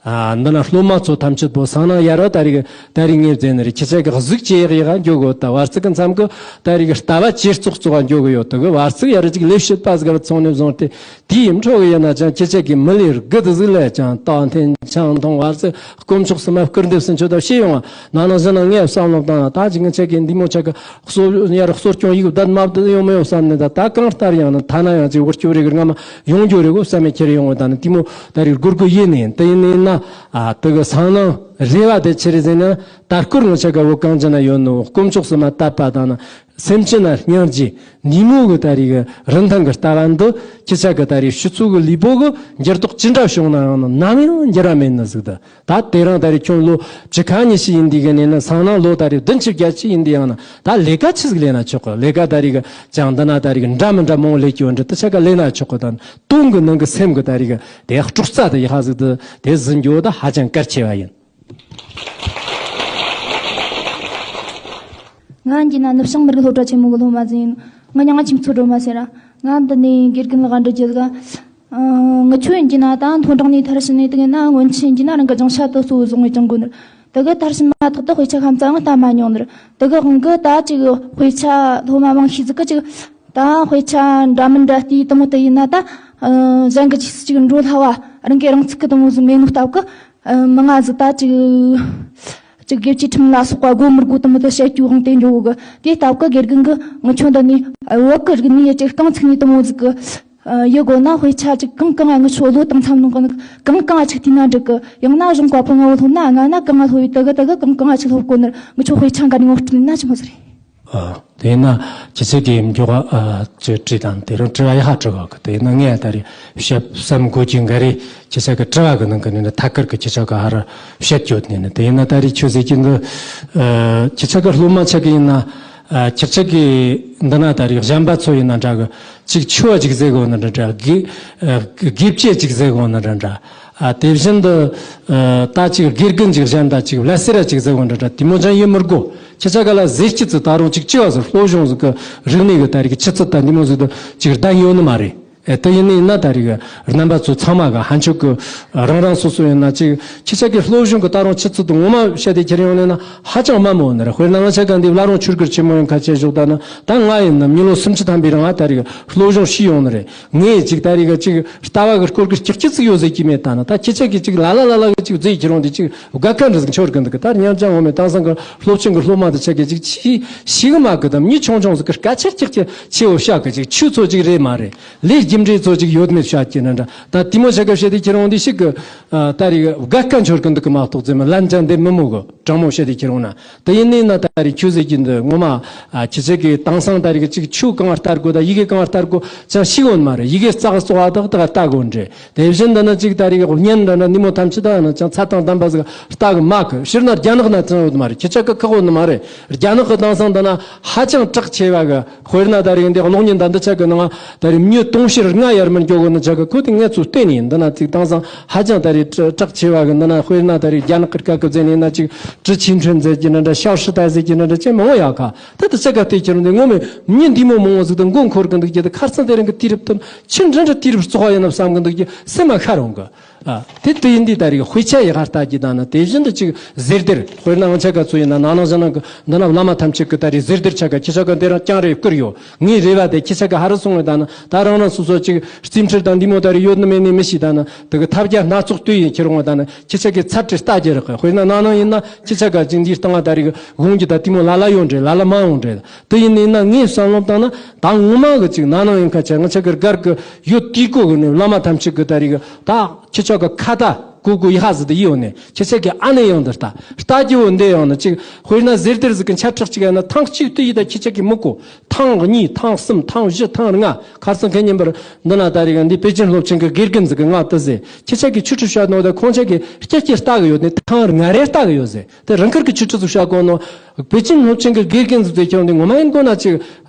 ཨ་འདི་ན་སློབ་མ་ཚོ་ཐམས་ཅད་པོ་སང་ན་ཡར་བ་ད་རིག་ད་རིག་ངེས་བཟླས་ནི་རེད། ཁྱེད་ཆ་གི་གཟུགས་ཅི་ཡག་ཡག་འགྱོ་གོ། ད་བར་ཚིག་གི་མཚམས་གི་ད་རིག་ལྟ་བ་ཇེ་བཙོག་བཙོག་འགྱོ་གི་ཡོད། ད་གི་བར་ཚིག་ཡར་ཅིག་ལས་བྱེད་པ་ཟིག་ག་ཚོང་ནས་བཟུང་སྟེ་དེའི་འཕྲོ་གི་ཡིན་ན་ཅང་ཁྱེད་ཆ་གི་མི་ལས་དགུ་དུ་ཟིག་ལས་ཅང་རྟགས་མཐུན་ཆང་འཐུང་བར་ཚིག་དཀོན་མཆོག་གསུམ་མ་སྐུར་འདེབས་སུ་མཆོད་ད་བྱེད་ཡོང་བ་ན་ན་བཞིན་ན་ངས་བསམ་བློ་བཏང་ད་ཅིག་ངེད་ཆ་གི་འདི་མོ་ཆ་གི་གསོ་ཡར་གསོ་སྐྱོང་ཡིག་བསྡད་མ་བསྡད་ཡོང་མི་ཡོང་བསམ་ནས་ད་ད་གང་ལྟར་ཡང་ན་ཐ་ན་ཡང་ཅིག་འུར་སྐྱོ་རེ་གི་རྔ་མ་ཡོང་རྒྱུ་རེད་གོ་བསམ་མེད་ཁྱེར་ཡོང་བ་ད་ནི་དེ་མོ་ད་རིག་སྒུར་དགོས་ཡིན་ནས་དེ་ཡིན་ནས་ན། ཨ་དེ་གི་སང་ནང་རེ་བ་དེ་ཆི་རེད་ཟེར་ན་ད་སྐོར་ང་ཆ་ག་བོ་གང་ཅི་ན་ཡོད་ནོ་དཀོན་མཆོག་གསུམ་མ་དད་པ་དང་ན་སེམས་ཅན་ན་སྙིང་རྗེ་ཉིན་མོ་གི་ད་རིག་རིན་ཐང་གི་ལྟ་བ་འདི་ཁྱེད་ཆ་གི་ད་རིག་ཕྱི་ཚུལ་གི་ལུས་པོ་གི་འགྱུར་ལྡོག་ཅི་འདྲ་བྱུང་ན་ཡང་ན་ནམ་ཡང་འགྱུར་བ་མེད་ནི་ཟིག་ད། ད་དེ་རིང་ད་རེས་ཁྱོད་ལོ་བཅུ་ཁ་ཉི་ཤུ་ཡིན་དུས་གི་ནས་ན་སང་ནང་ལོ་ད་རེས་བདུན་ཅུ་བརྒྱད་ཅུ་ཡིན་དུས་ཡང་ན་ད་ལས་ཀ་ཆི་ཟིག་ལས་ན་ཆོག་གི། ལས་ཀ་ད་རེས་གི་ཅང་འདི་ན་ད་རེས་གི་འདྲ་མི་འདྲ་མང་བོ་ལས་ཀྱི་ཡོད་འདྲ་དེ་ཆ་ག་ལས་ན་ཆོག་གི། ད་དོན་གི་ནང་གི་སེམས་གི་ད་རེས་གི་དེ་སྲོག་རྩ་དེ་ཡི་ཧ་ཟིག་དེ་དེ་ཟིན་འགྱོ་ད་ཧ་ཅང་གལ་ཆེ་བ་ཡིན། ང་འདི་ན་ནུབ་བྱང་མི་རིགས་སློབ་གྲྭ་ཆེན་མོ་གི་སློབ་མ་ཟིག་ཡིན། ང་མྱིང་ང་ཁྱིམ་མཚོ་སྒྲོལ་མ་ཟེར་ར། ང་འདི་ནས་དགེ་རྒན་ལགས་འདྲི་རྒྱུ་ཟིག་ཨ། ངི་ཆོ་ཡིན་གྱི་ན་ད་མཐོ་འབྲིང་ནས་མཐར་ཕྱིན་ནས་དེ་ན་སྔོན་ཆད་ཡིན་གྱི་ན་རང་གི་སྦྱོང་བྱ་དེ་གཙོ་བོ་བཟུང་བའི་སྦྱང་དགོས་ནི། དེ་གི་མཐར་ཕྱིན་མ་ཐག་ཏུ་དཔེ་ཆ་ཁམས་ཙང་ལྟ་མ་མྱོང་ནི། དེ་གི་དབང་གི་ད་ཅིག་དཔེ་ཆ་སློབ་མ་མང་ཤོས་ཟིག་གི་ཅིག་ད་དཔེ་ཆ་འདྲ་མི་འདྲ་བལྟས་དེ་མོ་དེ་ཡིན་ན་ད་ཨ། གཞན་གི་ཆོས་སུ་ཅིག་འགྲོ་སླ་བ་རང་གི་རང་ཚུགས་གི་དེ་མོ་ཟིག་མེད་ནོ་སྟབས་གི་ཨ། མི་ང་ཟིག་ད་ཅིག་ཅིག་དགེ་བཅུའི་ཁྲིམས་ལ་སོགས་པ་དགོས་མི་དགོས་དེ་མོ་དེ་བཤད་རྒྱུའི་དབང་དེ་འགྱོ་གི། དེ་སྟབས་གི་དགེ་རྒན་གི་ངི་ཆོ་འདི་ནས་བོད་གི་རིག་གནས་ཅིག་རྐང་ཚུགས་ནས་དེ་མོ་ཟིག་གི་ཡི་གོ་ན་དཔེ་ཆ་ཅིག་གང་གང་ང་ངི་ཆོ་བློ་དང་འཚམ་ནོ་གང་གང་ང་ཅིག་བལྟས་ན་འགྲིག་གི། ཡང་ན་གཞུང་བཀའ་པོད་ལྔ་བོ་སློབ་ན་ང་ན་གང་ང་སློབ་ཡི་དེ་གི་དེ་གི་གང་གང་ང་ཅིག་སློབ་དགོས་ནི། ངི་ཆོ་དཔེ་ཆ་འགའ་ནས་ངོ་སྤྲོད་ན་ཆི་མོ་ཟིག་རེད། ཨ། དེས་ན་ཁྱེད་ཚོ་གི་མགྱོགས་ཨ་ཅིག་བྲིས་དང་དེ་རིང་དྲི་བ་ཡག་པ་དྲི་གི། དེས་ན་ངས་ད་རེས་བཤད་བསམ་དགོས་ཀྱི་འགའ་རེ་ཁྱེད་ཚོ་གི་དྲི་བ་གི་ནང་གི་ནས་ནི་ཐད་ཀར་གི་ཁྱེད་ཚོ་གི་ཧར་བཤད་རྒྱུ་ནས་ནི། དེས་ན་ད་རེས་ཁྱོད་ཟེར་གྱི་འདི་ཨ་ཁྱེད་ཚོ་གི་སློབ་མ་ཆ་གི་ཡིན་ན། ཨ། ཁྱེད་ཅག་གི་འདི་ན་ད་རེས་གཞན་པ་ཚོ་ཡིན་ན་འདྲ་གི། ཅིག་ཆུ་བ་ཅིག་ཟེར་གོ་ན་འདྲ་འདྲ། དགེ་ཨ་དགེ་བཅས་ཅིག་ཟེར་གོ་ན་འདྲ་འདྲ། ཨ། དེ་བཞིན་དུ་ཨ་ད་ཅིག་དགེ་རྒན་ཅིག་གཞན་དང་ཅིག་ལ་སེ་ར་ཅིག་ཟེར་གོ་ན་འདྲ་འདྲ། དེ་མོ་ཅང་ཡིན་མི་དགོ། ཁྱེད་ཅག་ག་ལ་ཟེར་སྐྱིད་ཚུལ་ད་རུང་ཅིག་ཅི་བ་ཟེར། སློབ་སྦྱོང་ཟིག་གི་རིག་གནས་གི་ད་རེས་གི་ཆུ་ཚད་དང་འདི་མོ་ཟིག་ཏུ་ཅིག་ལྡན་ཡོད་ནི་མ་རེད། ཨེ། དེ་ཡིན་ནི་ཡིན་ན་ད་རེས་གི་རྣམ་པ་ཚོ་ཚང་མ་གི་ཧན་ཆོག་གི་རང་རང་སོ་སོ་ཡིན་ན་ཅིག་ཁྱེད་ཅག་གི་སློབ་སྦྱོང་གི་ད་རུང་ཆུ་ཚད་དུ་ངོ་མ་བཤད་དེ་ཁྱེར་ཡོང་ནས་ན་ཧ་ཅང་དམའ་མོ་ནི་རེད། དཔེར་ན་ང་ཅག་ག་འདི་བླ་རུང་ཆོས་སྒར་ཆེན་མོ་ཡང་ཁ་ཆེ་ཞོག་ད་ན། ད་ང་ཡིན་ན་མི་ལོ་སུམ་ཅུ་ཐམ་པའི་རིང་ང་ད་རེས་གི་སློབ་སྦྱོང་ཤི་ཡོང་ནི་རེད། ངས་ཅིག་ད་རེས་གི་ཅིག་ལྟ་བ་གི་སྐོར་གི་ཀྱག་ཀྱི་ཚིག་ཡོད་ཟེར་གྱི་མེད། ད་ན་ད་ཁྱེད་ཅག་གི་ཅིག་ལ་ལ་ལ་ལ་གི་ཅིག་ཟེར་ཁྱེར་ཡོང་དེ་ཅིག་དགའ་ཁ་འདྲ་ཟིག་འཆོར་གི་འདུག་གི། ད་ཉམས་ཅང་ངོ་མེད། དེང་སང་གི་སློབ་ཆེན་གི་སློབ་མ་དེ་ཆ་གི་ཅིག་ཆི་ཤི་གི་མ་གི། དམ་ཉི་ཆུང་ཆུང་ཟིག་གི་སྐད་ཆ་ཀྱག་ཀྱག་ཆེ་བོ་བཤད་གི། ཅིག་ཆུ་ཚོ་ཅིག་རེད་མ་རེད། ལས་རྒྱུ་འབྲས་ཚོ་ཅིག་ཡོད་མེད་བཤད་ཀྱི་ན་འདྲ། ད་དེ་མོ་ཆ་ག་བཤད་དེ་ཁྱེར་ཡོང་དེ་ཞིག་གི། ཨ། ད་རེས་དགའ་དགའ་འཆོར་གི་འདུག་གི་མ་གཏོགས་ཙེ་མ་ལན་ཅང་འདེབས་མི་མོ་གི། དྲང་མོ་བཤད་དེ་ཁྱེར་ཡོང་ན། དེ་ཡིན་ནི་ན་ད་རེས་ཁྱོད་ཟེར་གྱི་འདི་ངོ་མ། ཨ། ཁྱེད་ཅག་གི་དེང་སང་ད་རེས་གི་ཅིག་ཆུ་གང་ལྟར་དགོས་ད་ཡི་གེ་གང་ལྟར་དགོས་ཅང་ཤེས་གོ་ནི་མ་རེད། ཡི་གེ་རྩ་གི་རྩོག་པ་དག་དག་ལྟ་དགོས་འདྲ། དེ་བཞིན་འདི་ན་ཅིག་ད་རེས་གི་བརྙན་འདི་ན་ནི་མོ་ཐམས་ཅད་ད་ན་ཅང་ཚད་དང་ལྡན་པ་ཟིག་ལྟ་གི་མ་གི། སྤྱིར་ན་རྒྱ་ནག་ན་ཅང་ཡོད་མ་རེད། ཁྱེད་ཅག་གི་ཁག་གོ་ནི་མ་རེད། རྒྱ་ནག་གི་དེང་སང་འདི་ན་ཧ་ཅང་གྲགས་ཆེ་བ་གི། དཔེར་ན་ད་རེས་འདི་གློག་བརྙན་དང་འདི་ཆ་གི་ནང་ད་རེས་མྱི་དུང་ཕྱུར་ལྔ་ཡར་མར་འགྱོ་གོ་ནི་ཆ་གི། ཁོ་དེ་ངས་ཚུར་བལྟས་ནས་འདི་ན་ཅིག་དེང་སང་ཧ་ཅང་ད་རེས་གྲགས་ཆེ་བ་གི། འདི་ན་དཔེར་ན་ད་རེས་རྒྱ་ནག་གི་སྐད་གི་ཟེར་ནས་ན་ཅིག་ཀྲི་ཆིན་ཁྲེན་ཟེར་གྱི་ན་འདྲ། ཤའོ་ཧྲི་ཏའེ་ཟེར་གྱི་ན་འདྲ། ཅེ་མང་བོ་ཡོད་ག། ད་དེ་ཆ་ག་བལྟས་ཁྱེར་འདི་ངོ་མས་མྱི་འདི་མོ་མང་བོ་ཟིག་ད་མགོ་འཁོར་གི་འདུག་གི། ད་ཁ་སང་དེ་རིང་གི་དུས་རབས་དུ་ཆི་འདྲ་འདྲ་དུས་རབས་རྩོག་པ་ཡིན་ནམ་བསམ་གི་འདུག་གི། སེམས་མ་ཤར་འོང་གི། ཨ། དེ་དུས་ཡིན་དུས་ད་རེས་དཔེ་ཆ་ཡག་ག་ལྟ་གི་ད་ན། དེ་བཞིན་དུ་ཅིག་ཟེར་སྡེར། དཔེར་ན་ང་ཆ་ག་ཚོ་ཡིན་ན་ནང་ནང་བཞིན་ནང་གི་འདི་ན་བླ་མ་ཐམས་ཅད་གི་ད་རེས་ཟེར་སྡེར་ཆ་ག་ཁྱེད་ཆ་ག་འདི་རང་རྐྱང་རེ་བསྐུར་ཡོད། ངའི་རེ་བ་དེ་ཁྱེད་ཆ་ག་ཧ་རུ་སོང་བས་ད་ན་ད་རང་རང་སོ་སོ་ཅིག་རྩིས་འཕྲུལ་དང་འདི་མོ་ད་རེས་ཡོད་ནི་མེད་ནི་མི་ཤེས། ད་ན་དེ་གི་ཐབས་བརྒྱ་སྣ་ཚོགས་ལྟོས་ཡིན་ཁྱེར་འོང་བ་ད་ན་ཁྱེད་ཆ་གི་ཚར་ཏེ་ལྟ་རྒྱུ་རེད་གི། དཔེར་ན་ནང་ནང་ཡིན་ན་ཁྱེད་ཆ་ག་ཅིག་འདིའི་སྟེང་ང་ད་རེས་གི་འོང་རྒྱུ་ད་དེ་མོ་ལ་ལ་ཡོད་འདྲ། ལ་ལ་མ་ཡོང་འདྲ། དེ་ཡིན་ནི་ན་ངས་བསམ་བློ་བཏང་ན་ད་ངོ་མ་གི་ཅིག་ནང་ནང་ཡིན་ཁ་ཆ་ང་ཆ་གི་སྒར་གི་ཡོད་དུས་གོ་གི་ནི་བླ་མ་ཐམས་ཅད་གི་ད་རེས་གི་ད། ཁྱེད་ཅག་གི་ཁ་ད་གུ་གུ་ཡི་ཧ་ཟི་དི་ཡི་ཡོད་ནས། ཁྱེད་ཅག་གི་ཨ་ནེ་ཡང་འདི་ལྟ་ལྟ་རྒྱུ་བོ་འདི་ཡང་ནི་ཅིག། དཔེར་ན་ཟེར་དེར་ཟིག་གི་ཆ་ཁྲག་ཅིག་ཡང་ན་ཐེངས་གཅིག་དུ་ཡི་ད་ཁྱེད་ཅག་གི་མི་གོ། ཐེངས་གཉིས་ཐེངས་གསུམ་ཐེངས་བཞི་ཐེངས་ལྔ། ཁར་སང་ཁེ་ཉིན་པར་འདི་ན་ད་རེས་འདི་པེ་ཅིན་སློབ་ཆེན་གི་དགེ་རྒན་ཟིག་གི་ང་དུ་ཟེར། ཁྱེད་ཅག་གི་ཆུ་ཁྲུ་བཤད་ནོ་ད་ཁོང་ཅག་གི་སྐྱ་སྐྱ་ལྟ་གི་ཡོད་ནས་ཐེངས་ལྔ་རེ་ལྟ་གི་ཡོད་ཟེར། དེ་རང་ཁུར་གི་ཆུ་ཁྲུ་ཟིག་བཤད་གོ་ནོ། པེ་ཅིན་སློབ་ཆེན་གི་དགེ་རྒན་ཟིག་དེ་ཁྱོད་འདི་ངོ་མ་ཡིན་གོ་ན་ཅིག།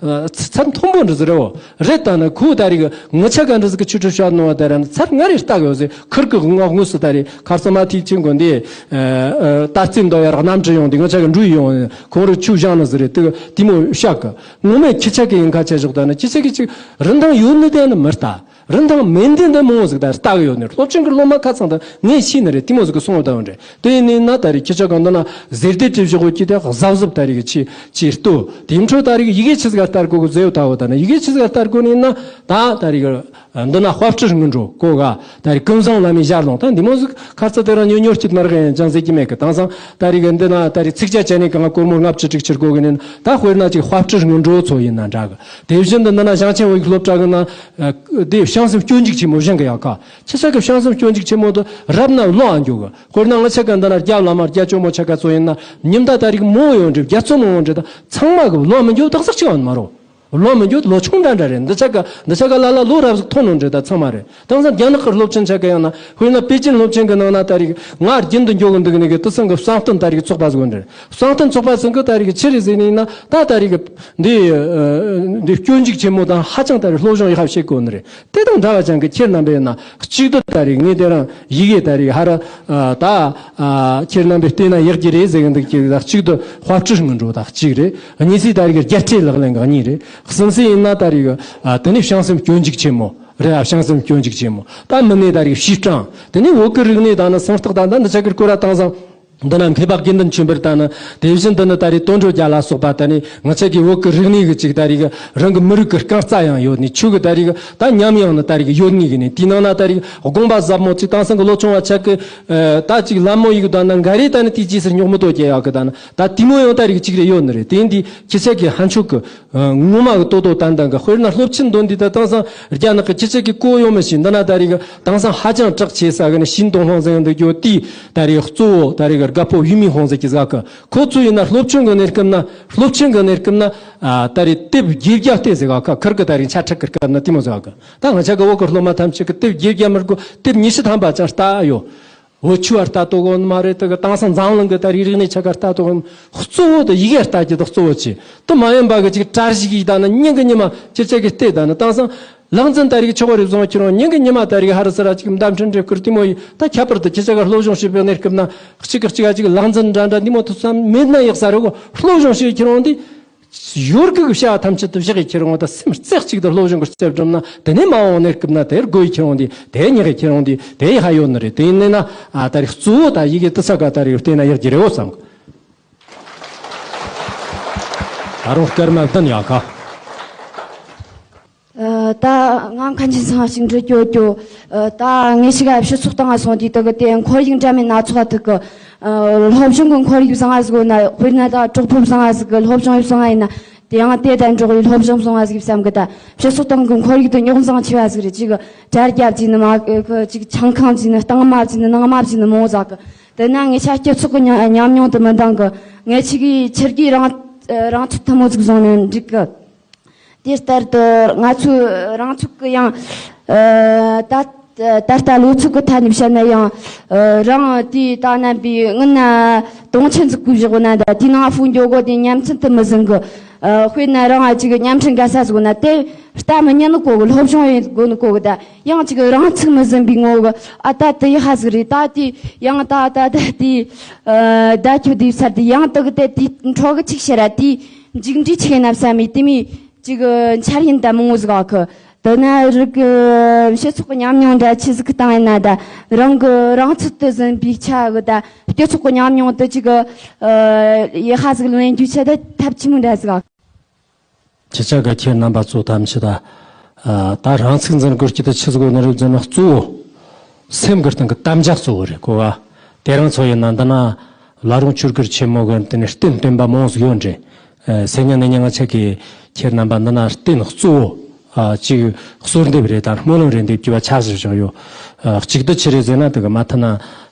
ཚད་མཐོན་པོ་འདྲ་ཟིག་རེད་བོ། རེད་ད་ན་ཁོ་ད་རེས་ང་ཆ་ག་འདྲ་ཟིག་གི་ཆུ་ཁྲུ་བཤད་ནོ་བ་དེ་ར་ཚར་ལྔ་རེ་ལྟ་གི་ཡོད་ཟེར། ཁུར་གི་ངག་དངོས་སུ་ད་རེས་ཁར་སང་མ་ཐིག་ཆེན་གོ་འདི། ད་རྩིས་འདོ་ཡར་གནམ་གྲུ་ཡོང་འདི་ང་ཆ་ག་འགྲུལ་ཡོང་ཁོང་རུ་ཆུ་བཞག་ནི་ཟིག་རེད། དེ་དེ་མོ་བཤད་གི། ངོ་མས་ཁྱི་ཆ་གི་ཡིན་ཁ་ཆ་ཞོག་ད་ན་ཁྱི་ཆ་གི་ཅིག་རིན་ཐང་ཡོད་ནི་དེ་ནི་མི་ལྟ། རིན་ཐང་མེད་འདི་འདི་མང་བོ་ཟིག་ད་ལྟ་གི་ཡོད་ནི། སློབ་ཆེན་གི་སློབ་མ་ཁ་ཚང་ད་ངས་ཤེས་ནི་རེད། དེ་མོ་ཟིག་གི་སོང་བ་ད་ཡོད་རེད། དེ་ཡིན་ནི་ན་ད་རེས་ཁྱེད་ཅག་གང་འདི་ན་ཟེར་དེ་དྲི་བཞག་གོ་ཅི་དེ་གཟབ་གཟབ་ད་རེས་གི་ཆི་ཆི་ལྟོས། དེ་འཕྲོ་ད་རེས་གི་ཡི་གེ་ཆི་ཟིག་ག་ལྟར་གོ་གི་ཟེར་ཡོད་ད་བོ། ད་ན་ཡི་གེ་ཆི་ཟིག་ག་ལྟར་གོ་ནི་ན་ད་ད་རེས་གི་འདི་ན་དཔལ་སྤྲུལ་སྔོན་འགྲོ་གོ་ག་ད་རེས་ཀུན་བཟང་བླ་མའི་ཞལ་ལུང་ད་འདི་མོ་ཟིག་ཁ་ཚ་དེ་རང་ཉོ་ཉོ་སྐྱིད་མ་རེད་ཡང་ཅང་ཟེར་གི་མེད་གི། དེང་སང་ད་རེས་གི་འདི་ན་ད་རེས་ཚིག་ཆ་བྱས་ནས་གང་སྒོར་མོ་ལྔ་བཅུ་དྲུག་ཅུ་གོ་གི་ནི་ད་དཔེར་ན་ཅིག་དཔལ་སྤྲུལ་སྔོན་འགྲོ་ཚོ་ཡིན་ན་འདྲ་གི། དེ་བཞིན་དུ་འདི་ན་ཞང་ཆེན་བོད་ཀྱི་སློབ་གྲྭ་གི་ན། ཨ། དེ་བྱང་སེམས་སྐྱོན་འཇུག་ཆེན་མོ་གཞན་གི་ཡག་ག། ཁྱེད་ཆ་གི་བྱང་སེམས་སྐྱོན་འཇུག་ཆེན་མོ་དུ་རབ་ན་ལོ་ཨ་འགྱོ་གི། དཔེར་ན་ང་ཆ་ག་འདི་ན་རྒྱ་བླ་མ་རྒྱ་ཇོ་མོ་ཆ་ག་ཚོ་ཡིན་ན་ཉིན་ད་ད་རིག་མོ་ཡོང་འདྲི་བརྒྱ་ཚོ་མོ་ཡོང་འདྲི་ད་ཚང་མ་གི་ལོ་མི་འགྱོ་དག་ཟག་ཅི་ཡང་མ་རོ། ལོ་མི་འགྱོ་ལོ་ཆུང་འདྲ་འདྲ་རེད། འདི་ཆ་ག་འདི་ཆ་ག་ལ་ལ་ལོ་རབ་ཟིག་ཐོན་ནོ་འདྲི་ད་ཚང་མ་རེད། དེང་སང་རྒྱ་ནག་གི་སློབ་ཆེན་ཆ་ག་ཡང་ན་དཔེར་ན་པེ་ཅིན་སློབ་ཆེན་གི་ནང་ན་ད་རིག་ང་རྒྱུན་དུ་འགྱོ་གི་འདུག་ནི་གི་དུ་སང་གི་བསང་རྟེན་ད་རིག་ཚོགས་པ་ཟིག་འདྲི། བསང་རྟེན་ཚོགས་པ་ཚང་གི་ད་རིག་ཆི་རེད་ཟེར་ནི་ཡིན་ན་ད་ད་རིག་འདི་འདི་སྐྱོན་འཇུག་ཆེན་མོ་དང་ཧ་ཅང་ད་རིག་སློབ་སྦྱོང་ཡག་བྱེད་དགོས་ནི་རེད། དེ་དང་འདྲ་བ་ཅན་གྱི་ཁྱེད་རྣམ་པས་ན་གཅིག་ཏུ་ད་རེས་ངས་དེ་རང་ཡི་གེ་ད་རེས་ཧ་ར་ད་ཁྱེད་རྣམ་པས་བལྟས་ན་ཡག་གི་རེད་ཟེར་གི་འདུག་ཅིག་ད་གཅིག་ཏུ་དཔལ་སྤྲུལ་སྔོན་འགྲོ་ད་གཅིག་རེད། གཉིས་སི་ད་རེས་རྒྱལ་སྲས་ལག་ལེན་གྱི་གཉིས་རེད། གསུམ་སི་ཡིན་ན་ད་རེས་དེ་ནས་བྱང་སེམས་སྐྱོན་འཇུག་ཆེན་མོ་རེད། བྱང་སེམས་སྐྱོན་འཇུག་ཆེན་མོ་ད་མི་ནས་ད་རེས་བྱིས་སྤྲང་དེ་ནས་བོད་ཀྱི་རིག་གནས་དང་ནི་སེམས་རྟགས་དང་ད་འདི་ཆ་གི་སྐོར་ར་དེང་སང་། འདི་ན་མཁས་པ་དགེ་འདུན་ཆོས་འཕེལ་ད་ནི་དེ་བཞིན་དུ་ནི་ད་རེས་དོན་གྲུབ་རྒྱལ་ལ་སོགས་པ་ད་ནི་ང་ཚོ་གི་བོད་ཀྱི་རིག་གནས་ཀྱི་ཅིག་ད་རེས་རང་གི་མི་རིགས་ཀྱི་རྐང་རྩ་ཡང་ཡོད་ནི་ཆོས་ཀྱི་ད་རེས་ད་ཉམས་ཡང་ནི་ད་རེས་ཡོད་ནི་གི་ནི་དེའི་ནང་ན་ད་རེས་དགོངས་པ་ཟབ་མོ་ཅིག་དེང་སང་གི་ལོ་ཆུང་བ་ཆ་གི་ད་ཅིག་ལད་མོ་ཡི་གི་ད་ན་འགའ་རེ་ད་ནི་དེ་རྗེས་སུ་རྙོག་མི་ཐོག་རྒྱལ་ཡག་གི་ད་ནི་ད་དེ་མོ་ཡང་ད་རེས་ཅིག་རེ་ཡོད་ནི་རེད། དེ་འདི་ཁྱེད་ཆ་གི་ཧན་ཆོས་ཀྱི། ངོ་མ་གི་ཏོག་ཏོག་ཏན་ཏན་གི། དཔེར་ན་སློབ་ཆེན་འདོན་དུས་ད་དེང་སང་རྒྱ་ནག་གི་ཁྱེད་ཅག་གི་གོ་ཡོང་མི་ཤེས། འདི་ན་ད་རེས་གི་དེང་སང་ཧ་ཅང་གྲགས་ཆེ་ས་གི་ནི་ཞིན་ཏོང་ཧོང་ཟེར་འདུག་རྒྱུ་དེ་ད་རེས་གཙོ་བོ་ད་རེས་གི་དགའ་པོ་ཡུལ་མི་ཧོང་ཟེར་གྱི་ཟ་གི། ཁོ་ཚོ་ཡིན་ན་སློབ་ཆུང་གི་གནས་སྐབས་ན་སློབ་ཆེན་གི་གནས་སྐབས་ན་ད་རེས་དེབ་བརྒྱད་བརྒྱ་སྟེ་ཟེར་ག་ཁ་ཁར་གི་ད་རེས་ཆ་ཁྲག་གི་སྐབས་ན་དེ་མོ་ཟ་གི། ད་ང་ཆ་གི་བོད་གི་སློབ་མ་ཐམས་ཅད་གི་དེབ་བརྒྱད་བརྒྱ་མི་དགོས་དེབ་ཉི་ཤུ་ཐམ་པ་ཅང་ལྟ་ཡོད། བོད་ཆོས་ལ་ལྟ་རྟོག་གོ་ནི་མ་རེད། དེ་གི་དེང་སང་འཛམ་གླིང་གི་ད་རིག་རིག་གནས་ཆ་ག་ལྟ་རྟོག་གོ་ནི། གཙོ་བོ་དེ་ཡི་གེ་ལྟ་རྒྱུ་དེ་གཙོ་བོ་ཆེ། དེ་མ་ཡིན་པ་གི་ཅིག་གྲ་སྒྲིག་ཡིག་ད་ནི་སྙིང་གི་ཉི་མ་ཁྱེད་ཅག་གི་ལྟས་ད་ནི་དེང་སང་ལག་འཛིན་ད་རིག་ཆོག་གི་རེད་བཟུང་ཁྱེད་རང་སྙིང་གི་ཉི་མ་ད་རིག་ཧ་རི་སི་ར་ཅིག་མདའ་འཕྲིན་འབྲེལ་བསྐུར་དེ་མོ་ཡིན། ད་ཁྱད་པར་དུ་ཁྱེད་ཅག་གི་སློབ་སྦྱོང་བྱེད་པའི་གནས་སྐབས་ན་གཅིག་གི་གཅིག་ག་ཅིག་ལག་འཛིན་འདྲ་འདྲ་འདི་མོ་ཐུབ་ས་མེད་ན་ཡག་ས་རེད་གོ། སློབ་སྦྱོང་བྱེད་ཁྱེད་རང་འདི། ཡོད་གི་བྱ་བ་ཐམས་ཅད་དུ་བཞག་གི་ཁྱེད་རང་ད་སེམས་རྩེ་གཅིག་ཏུ་སློབ་སྦྱོང་གི་རྩེ་སྒྲུབ་ན། དེ་ནས་མ་འོངས་གནས་སྐབས་ན་དེར་དགོས་ཡི་ཁྱེད་རང་འདི་དེ་ཉག་གི་ཁྱེད་རང་འདི་དེ་ཡི་ཧ་ཡོད་ནི་རེད། དེ་ཡིན་ནས་ན་ཨ་ད་རིག་གཙོ་བོ་ད་ཡི་གེ་དེ་ས་ག་ད་རིག་བལྟས་ན་ཡག་གི་རེད་འོ་བསམ་གི། ད་རུང་སྐར་མ་བདུན་ཡག་ག་ཨ། ད་ང་མཁན་ཆེན་ཚང་ཞིག་འདྲི་རྒྱུ་རྒྱུ། ཨ། ད་ངས་ཞིག་ཨ་ཕྱི་ཚོགས་བཏང་ང་སོང་དུས་དེ་གི་དེ་ཁོར་ཡུག་འདྲ་མིན་སྣ་ཚོགས་ཐུག་གི། ཨ། སློབ་སྦྱོང་གི་ཁོར་ཡུག་བཟང་ང་ཟིག་ན་དཔེར་ན་ད་གྲོགས་པོ་བཟང་ང་ཟིག་གི་སློབ་སྦྱོང་ཡོད་བཟང་ང་ཡིན་ན། དེ་ཡང་དེ་དང་འགྲོགས་པའི་སློབ་སྦྱོང་བཟང་ང་ཟིག་བསམ་གི། ད་ཕྱི་ཚོགས་སྟེང་གི་ཁོར་ཡུག་དེ་རྙོག་འཛིང་ཆེ་བ་ཟིག་རེད། ཅིག་གྲ་རྒྱ་བརྩིས་ནི་མ་གི་ཅིག་ཆང་ཁང་བརྩིས་ནི་སྟེང་མ་བརྩིས་ནི་ནང་མ་བརྩིས་ནི་མང་ཟིག་གི། དེ་ན་ངས་ཆ་སྤྱི་ཚོགས་ཀྱི་ཉམས་ཉམས་མྱོང་དེ་མི་འདང་གི། ངས་ཆི་གི་ཆི་གི་རང་རང་ཚུགས་ཐུན་མོང་ཟིག་བཟུང་ནི་འགྲིག་གི། དེ་ལྟར་དུ་ང་ཚོས་རང་ཚུགས་ཀྱི་ཡང་ཨ་ད་ད་ལྟ་ལོ་ཚོད་ཀྱི་ཐད་ནས་བཤད་ན་ཡང་ཨ་རང་དེ་ད་རྣམ་པའི་སྔོན་ན་དོང་ཆེན་འཛུགས་དགོས་བཞག་ན། ད་དེའི་ནང་ཧྥུ་འགྱོ་གོ་དེ་ཉམས་ཚན་དུ་མི་ཟིན་གི། ཨ་དཔེར་ན་རང་ཨ་ཅིག་ཉམས་ཁྲིད་འགའ་ས་ཟིག་ན་དེ་ལྟ་མི་ཉན་ནི་གོ་གི། སློབ་སྦྱོང་ཡེད་དགོས་ནི་གོ་གི། ད་ཡང་ཅིག་རང་ཚུགས་མི་ཟིན་པའི་ངོ་གི། ཨ་ད་དེ་ཡི་ཧ་ཟིག་རེད། ད་དེ་ཡང་ད་ད་ད་དེ་ཨ་ད་ཁྱོད་དེ་ཚར་དེ་ཡང་དག་དེ་དེ་འཕྲོ་གི་ཅིག་བཤད་ར་དེ་མཇུག་འབྲས་ཆི་ཡིན་ན་བསམ་མི་དེ་མི། ཅིག་འཆར་ཡན་དང་མང་བོ་ཟིག་ག་གི། དེ་ན་རིག་གི་སྤྱི་ཚོགས་ཀྱི་ཉམས་མྱོང་འདྲ་ཆི་ཟིག་གི་སྟེང་ཡིན་ན། ད་རང་གི་རང་ཚུགས་དུ་ཟིན་པའི་ཆ་གི། ད་སྤྱི་ཚོགས་ཀྱི་ཉམས་མྱོང་དུ་ཅིག་ཡི་ཧ་ཟིག་ལོན་རྒྱུ་ཆ་ད་ཐབས་ཆི་མོ་འདྲ་ཟིག་ག། ཁྱེད་ཅག་གི་ཁྱེད་རྣམ་པ་ཚོ་ཐམས་ཅད་ད་ད་རང་ཚུགས་འཛིན་དགོས་ཀྱི་དུ་ཆི་ཟིག་ནི་རིག་འཛིན་ན་གཙོ་བོ། སེམས་ཀྱི་སྟེང་གི་དམ་བཅའ་གཙོ་བོ་རེད་གོ་བ། དེ་རང་ཚོ་ཡིན་ན་འདི་ན་བླ་རུང་ཆོས་སྒར་ཆེན་མོ་གི་དེ་ནས་རྟེན་བརྟེན་པ་མང་ཟིག་ཡོད་འདྲེ། ཨ་སེ་ཉ་ནེ་ཉ་ང་ཆ་གི་ཁྱེད་རྣམ་པ་འདི་ན་རྟེན་གཙོ་བོ་ཨ་ཅིག་གསོལ་འདེབས་རེད་དང་སྨོན་ལམ་རེ་འདེབས་རྒྱུ་བ་ཆ་བཞག་བཞག་ཡོད། ཨ་གཅིག་ཏུ་ཆི་རེད་ཟེར་ན་དེ་གི་མ་མཐའ་ན་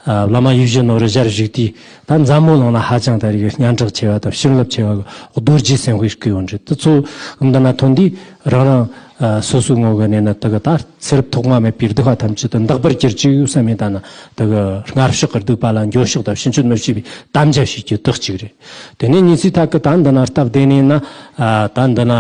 ཨ་བླ་མ་ཡིད་བཞིན་ནོར་བུ་ཞལ་བཞུགས་དུས་ད་འཛམ་བུ་གླིང་ན་ཧ་ཅང་ད་རེས་སྙན་གྲགས་ཆེ་བ་དང་བྱིན་རླབས་ཆེ་བ་གི་རྡོ་རྗེ་སེམས་དཔའི་སྐུ་ཡོད་འདྲེ། དེ་ཚོ་འདི་ན་ཐོན་དུས་རང་རང་ཨ་སོ་སོའི་ངོ་གི་ནས་ན་དེ་གི་ད་ཚེ་རབས་ཐོག་མ་མེད་པའི་སྡིག་པ་ཐམས་ཅད་དུ་འདག་པར་གྱུར་ཅིག་ཡོད་བསམ་མེད། ད་ན་དེ་གི་སྔར་ཕྱོགས་ཀྱི་སྡིག་པ་ལ་འགྱོད་བཤགས་དང་ཕྱིན་ཅི་མི་ཕྱིན་པའི་དམ་བཅའ་བྱེད་རྒྱུ་དེ་གཅིག་རེད། དེ་ནས་གཉིས་སུའི་ཐད་ཀྱི་ད་འདི་ན་སྟབས་བདེ་ནས་ན་ཨ་ད་འདི་ན་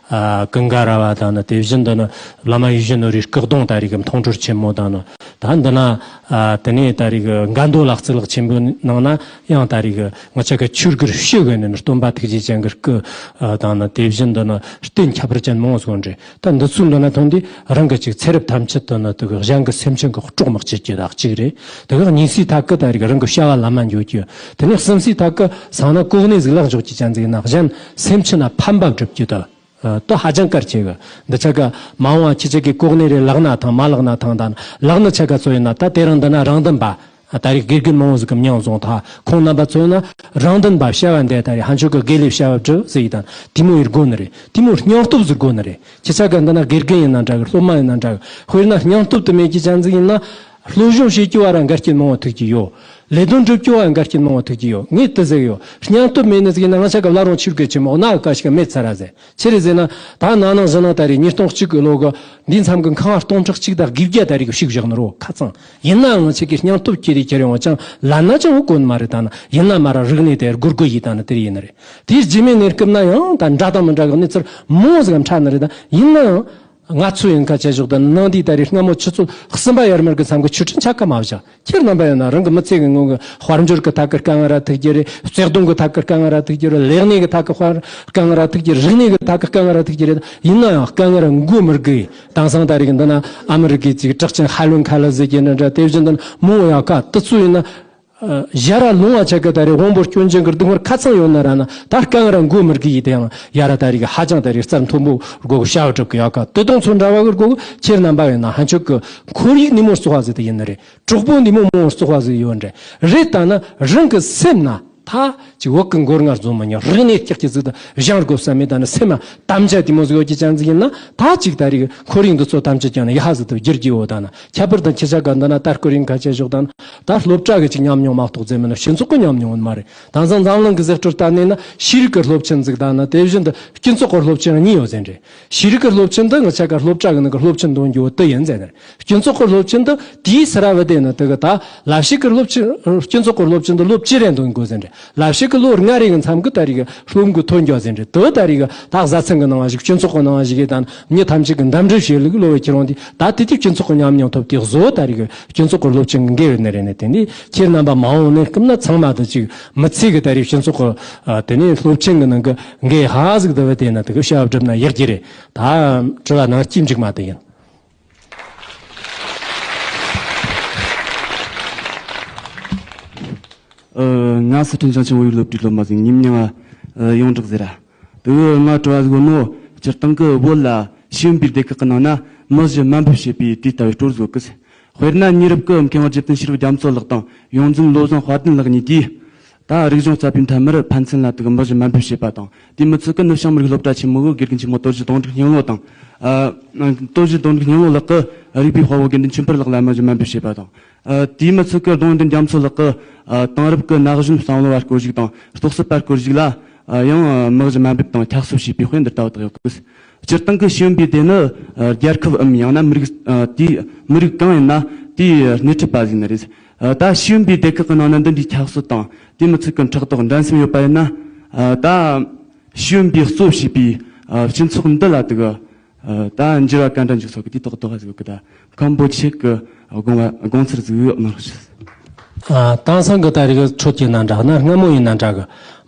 ཨ་ཀུན་དགའ་ར་བ་དང་ནི་དེ་བཞིན་དུ་ནི་བླ་མ་ཡིད་བཞིན་ནོར་བུའི་སྐུ་གདུང་ད་རེས་ཀྱི་མཐོང་གྲོལ་ཆེན་མོ་དང་ནི་ད་འདི་ན་ཨ་དེ་ནས་ད་རེས་ཀྱི་འགལ་འདུ་ལ་གཙུག་ལག་ཆེན་པོའི་ནང་ན་ཡང་ད་རེས་ཀྱི་ང་ཅག་གི་ཆོས་སྒར་ཕྱི་གི་ནི་སྟོན་པ་ཐུགས་རྗེ་ཅན་གྱི་སྐུ་ཨ་དང་ནི་དེ་བཞིན་དུ་ནི་རྟེན་ཁྱད་པར་ཅན་མང་བོ་ཟིག་འདྲེ། ད་འདི་ཚོའི་འདི་ན་ཐོན་དུས་རང་གི་ཅིག་ཚེ་རབས་ཐམས་ཅད་དུ་ནི་དེ་གི་གཞན་གྱི་སེམས་ཅན་གྱི་སྲོག་མི་གཅོད་རྒྱུ་དག་གཅིག་རེད། དེ་གི་གཉིས་སུའི་ཐད་ཀྱི་ད་རེས་ཀྱི་རང་གི་བྱ་བ་ལམ་མ་འགྱོ་རྒྱུ། དེ་ནས་གསུམ་སའི་ཐད་ཀྱི་སང་ན་གོ་གནས་ཟིག་ལག་འཇོག་རྒྱུ་ཅན་ཟིག་ན་གཞན་སེམས་ཅན་ལ་ཕན་པ་སྒྲུབ་རྒྱུ་དང་། ཨ་དེ་ཧ་ཅང་གལ་ཆེ་གི། འདི་ཆ་ག་མ་འོངས་པ་ཁྱེད་ཅག་གི་གོ་གནས་རེ་ལག་ན་ཐང་མ་ལག་ན་ཐང་དང་ལག་ན་ཆ་ག་ཚོ་ཡིན་ན། ད་དེ་རིང་འདི་ན་རང་དོན་པ་ད་རེས་དགེ་རྒན་མང་བོ་ཟིག་གི་མྱིང་བཟུང་ཐལ། ཁོང་རྣམ་པ་ཚོ་ཡིན་ན་རང་དོན་པ་བྱ་བ་འདི་ད་རེས་ཧན་ཆོས་གི་དགེ་ལས་བྱ་བ་སྒྲུབ་ཟེར་ཡི་དང་དེ་མོ་ཡི་དགོས་ནི་རེད། དེ་མོ་སྙིང་སྟོབས་ཟིག་དགོས་ནི་རེད། ཁྱེད་ཅག་ག་འདི་ན་དགེ་རྒན་ཡིན་ན་འདྲ་གི། སློབ་མ་ཡིན་ན་འདྲ་གི། དཔེར་ན་སྙིང་སྟོབས་དེ་མེད་ཀྱི་ཅན་ཟིག་ཡིན་ན་སློབ་སྦྱོང་བྱེད་རྒྱུ་བ་ར་འགལ་རྐྱེན་མང་བོ་ཐུག་གི་ཡོད། ལས་དོན་སྒྲུབ་རྒྱུ་བ་འགལ་རྐྱེན་མང་བོ་ཐུག་གི་ཡོད། ངས་དེ་ཟེར་གི་ཡོད། སྙིང་སྟོབས་མེད་ནི་ཟིག་ཡིན་ན་ང་ཅག་གི་བླ་རུང་ཆོས་སྒར་ཆེན་མོ་གནའ་ག་ཞིག་ག་མེད་ཚར་ར་ཟེར། ཆི་རེད་ཟེར་ན་ད་ན་ནིང་གཞེས་ནིང་ད་རེས་ཉིས་སྟོང་གཅིག་གི་ལོ་གི་འདིའི་མཚམས་ཀྱི་ཁང་བ་སྟོང་ཕྲག་གཅིག་དང་དགུ་བརྒྱ་ད་རེས་གི་ཞིག་བཞག་ནི་རོ་ཁ་ཚང་། ཡིན་ནའང་ང་ཅག་གི་སྙིང་སྟོབས་ཁྱེར་རེ་ཁྱེར་ཡོང་བ་ཅང་ལ་ན་ཅང་འོ་གོ་ནི་མ་རེད། ད་ན་ཡིན་ན་མ་ར་རིག་གནས་དེ་སྒུར་དགོས་ཡིན། ད་ན་དེ་རེད་ཡིན་ནི་རེད། དེའི་རྗེས་མའི་གནས་སྐབས་ན་ཡང་ད་འདྲ་དང་མི་འདྲ་གི་གནས་ཚུལ་མང་བོ་ཟིག་འཕྲད་ནི་རེད། ད་ཡིན་ནའང་ང་ཚོ་ཡིན་ཁ་ཆེ་ཞོག་ད་ནང་དེའི་ད་རེས་སྔ་མོ་ཆུ་ཚོད་གསུམ་པ་ཡར་མར་གི་མཚམས་ཀྱི་ཆོས་ཁྲིད་ཆ་ག་མ་བཞག་ཁྱེད་རྣམ་པ་ཡིན་ན་རང་གི་མི་ཚེ་གི་ངོ་གི་དཔལ་འབྱོར་གི་ཐད་ཀི་དཀའ་ངལ་ར་ཐུག་རྒྱུ་རེད། བརྩེ་དུང་གི་ཐད་ཀི་དཀའ་ངལ་ར་ཐུག་རྒྱུ་རེད། ལས་གནས་གི་ཐད་ཀི་དཀའ་ངལ་ར་ཐུག་རྒྱུ་རེད། རིག་གནས་གི་ཐད་ཀི་དཀའ་ངལ་ར་ཐུག་རྒྱུ་རེད། ཡིན་ན་ཡང་དཀའ་ངལ་ར་མགོ་མི་སྒུར་གི། དེང་སང་ད་རེས་གི་འདི་ན་ཨ་མི་རི་ཀའི་ཅིག་གྲགས་ཅན་ཧ་ལོན་ཁ་ལ་ཟེར་གྱི་འདྲ་འདྲ་དེ་བཞིན་འདི་ན་མོ་ཡ་ཀ་དེ་ཚོ་ཡིན་ན། ཨ་ཞ་ར་ལུང་བ་ཆ་གི་ད་རེས་དབང་པོ་སྐྱོན་ཅན་གི་སྡུག་བསྔལ་ཁ་ཚང་ཡོད་ན་ར་ན་ད་དཀའ་ངལ་ར་མགོ་མི་སྒུར་གི། དེ་ཡང་ཡ་ར་ད་རེས་གི་ཧ་ཅང་ད་རེས་རྩར་མཐོན་པོ་སྒོ་གི་བྱ་བ་སྒྲུབ་གི་ཡ་ཀ་དེ་དང་ཚོ་འདྲ་བ་གི་སྒོ་གི་ཁྱེད་རྣམ་པ་ཡིན་ན་ཧན་ཆོད་གི་ཁོར་ཡུག་ནི་མོ་བཙོག་པ་ཟིག་དེ་ཡིན་ནི་རེད། གྲོགས་པོ་འདི་མོ་མོ་བཙོག་པ་ཟིག་ཡོད་འདྲ་རེད། ད་ནི་རང་གི་སེམས་ན་ད་ བོད་ཀྱི་མགོ་རྔ་རྫོང་མི་ཉག་རིག་གནས་ཀྱི་ཀྱི་ཟིག་ཏུ་སྦྱང་དགོས་བསམ་མེད། ད་ནི་སེམས་དམ་བཅའ་དེ་མོ་ཟིག་ཡོད་ཀྱི་ཅན་ཟིག་ཡིན་ན། ད་ཅིག་ད་རིག་ཁོར་ཡུག་འདི་ཚོ་ཐམས་ཅད་ཀྱང་ནི་ཡ་ཧ་ཟིག་ཏུ་བསྒྱུར་གྱི་ཡོད། ད་ན་ཁྱད་པར་དུ་ཁྱི་ཤ་ག་འདི་ན་ལྟ་སྐོར་ཡིན་ཁ་ཆད་ཞོག་ད་ན་ད་སློབ་གྲྭ་གི་ཅིག་ཉམས་མྱོང་མ་གཏོགས་ཟེར་མིན་ན་སྤྱི་ཚོགས་ཀྱི་ཉམས་མྱོང་ཡོད་མ་རེད། དེང་སང་འཛམ་གླིང་གི་ཟེར་སྤྲོ་ལྟ་ནས་ན་ཤེས་རིག་གི་སློབ་ཆེན་ཟིག་ད་ན་དེ་བཞིན་དུ་སྤྱི་ཚོགས་ཀྱི་སློབ་ཆེན་གཉིས་ཡོད་ཟེར་རེད། ཤེས་རིག་གི་སློབ་ཆེན་འདི་ང་ཆ་ག་སློབ་གྲྭ་གི་ནང་གི་སློབ་ཆེན་འདོན་རྒྱུ་བོ་དེ་ཡིན་ཟེར་ནས། སྤྱི་ཚོགས་ཀྱི་སློབ་ཆེན་འདི་དེའི་སར་བ་དེ་ནི་དེ་གི་ད་ལབ་ཤེས་ཀྱི་སློབ་ཆེན། སྤྱི་ཚོགས་ཀྱི་སློབ་ཆེན་འདི་སློབ་ཅི་རེད་འདོན་དགོས་ཟེར་རེད། ལབ་ཤེས་ཀྱི་ལོ་ལྔ་རེ་གི་མཚམས་ཀྱི་ད་རེས་ཀྱི་སློབ་འགོ་ཐོན་རྒྱུ་ཟེར་རེད། དེ་ད་རེས་ཀྱི་ད་བཟའ་ཚང་གི་ནང་བཞིན་སྤྱི་ཚོགས་ཀྱི་ནང་བཞིན་གི་ད་མི་ཐམས་ཅད་ཀྱི་འདེམས་སྒྲུག་བྱེད་ལུགས་ལོ་བའི་ཁྱེད་རང་དེ་ད་དེ་དུས་སྤྱི་ཚོགས་ཀྱི་ཉམས་མྱོང་ཐོབ་དེ་བཟོ། ད་རེས་ཀྱི་སྤྱི་ཚོགས་ཀྱི་སློབ་ཆེན་གི་འགན་ཡོད་ནི་རེད་ནི། དེ་ནི་ཁྱེད་རྣམ་པ་མ་འོངས་ནས་སྐུ་ན་ཚང་མ་དུ་ཅིག་མི་ཚེ་གི་ད་རེས་སྤྱི་ཚོགས་ཀྱི་དེ་ནས་སློབ་ཆེན་གི་ནང་གི་འགན་ཧ་ཟིག་དུ་བ་དེ་ན་དེ་གི་བྱ་བ་བསྒྲུབ་ན་ཡག་གི་རེད། ད་དྲི་བ་ནང་སྐྱིད་འཇུག་མ་དེ་ཡིན། ཨ། ང་སི་ཁྲོན་ཞིང་ཆེན་བོད་ཡིག་སློབ་གྲྭའི་སློབ་མ་ཟིག་ངའི་མིང་ང་ཡོངས་གྲགས་ཟེར་ར། དེ་ང་དྲི་བ་ཟིག་ནོ། སྤྱིར་བཏང་གི་བོད་ལ་ཤེས་ཡོན་པའི་སྡེ་ཁག་གི་ནང་ན་མི་བཞི་དམའ་འབེབས་བྱེད་པའི་དེ་ལྟ་བུའི་སྲོལ་ཟིག་གི། དཔེར་ན་ཉེ་རབས་ཀྱི་མཁས་དབང་རྗེ་བཙུན་ཤེས་རབ་རྒྱ་མཚོ་ལགས་དང་ཡོངས་འཛིན་བློ་བཟང་དཔལ་ལྡན་ལགས་གཉིས་ཀྱིས། ད་རིག་གཞུང་རྩ་བའི་མཐའ་མར་ཕན་ཚུན་ལ་དུ་མི་བཞི་དམའ་འབེབས་བྱེད་པ་དང་། དེ་མི་ཚད་ཀྱི་ནུབ་བྱང་མི་རིགས་སློབ་གྲྭ་ཆེན་མོ་གི་དགེ་རྒན་ཆེན་མོ་རྡོ་རྗེ་གདོང་དྲུག་སྙིང་ལོ་དང་། ཨ། རྡོ་རྗེ་གདོང་དྲུག་སྙིང་ལོ་ལགས་ཀྱི་རིག་པའི་དཔའ་བོ་དགེ་འདུན་ཆོས་འཕེལ་ལགས་ལ་མི་བཞི་དམའ་འབེབས་བྱེད་པ་དང་། ཨ། དེ་མི་ཚད་ཀྱི་གདོང་ལྡན་རྒྱ་མཚོ་ལགས་ཀྱི། ཨ། དེང་རབས་ཀྱི་ན་གཞོན་བསམ་བློ་བ་སྐོར་ཞིག་དང་རྟོག་ཞིབ་པ་སྐོར་ཞིག་ལ། ཨ། ཡང་མི་བཞི་དམའ་འབེབས་དང་ཁྱབ་གསོད་བྱས་པའི་དཔེ་འདི་ལྟ་བུ་དག་ཡོད་གི། སྤྱིར་བཏང་གི་ཤེས་ཡོན་པའི་སྡེ་ནི། ཨ། རྒྱལ་ཁབ་འམ་ཡང་ན་མི་རིགས། ཨ། དེའི་མི་རིགས་གང་ཡིན་ན་དེའི་སྣེ་ཁྲིད་པ་ཟིག་ནི་རེད། ཨ། ད་ཤེས་ཡོན་པའི་སྡེ་ཁག་གི་ནང་ན་འདི་འདྲའི་ཁྱབ་གསོད་དང་དེ་མི་ཚད་ཀྱི་ཕྲག་དོག་འགྲན་སེམས་ཡོད་པ་ཡིན་ན། ཨ། ད་ཤེས་ཡོན་པའི་གཙོ་བྱས་པའི། ཨ། སྤྱི་ཚོགས་འདི་ལ་དུ། ཨ། ད་འགྱུར་བ་ག་འདྲ་འཇུག་སོགས་ཀྱི་དེ་ཐོག་དོ་ཧ་ཟིག་གི། ད་མཁན་པོ་ཆེ་གི་དགོངས་པ་དགོངས་ཚུལ་ཟིག་ཡོད་གནང་རོགས་ཞུ། ཨ། དེང་སང་གི་ད་རེས་ཀྱི་ཁྲོད་ཀྱི་ནང་འདྲ་ན་སྔ་མོ་ཡིན་ན་འདྲ་གི།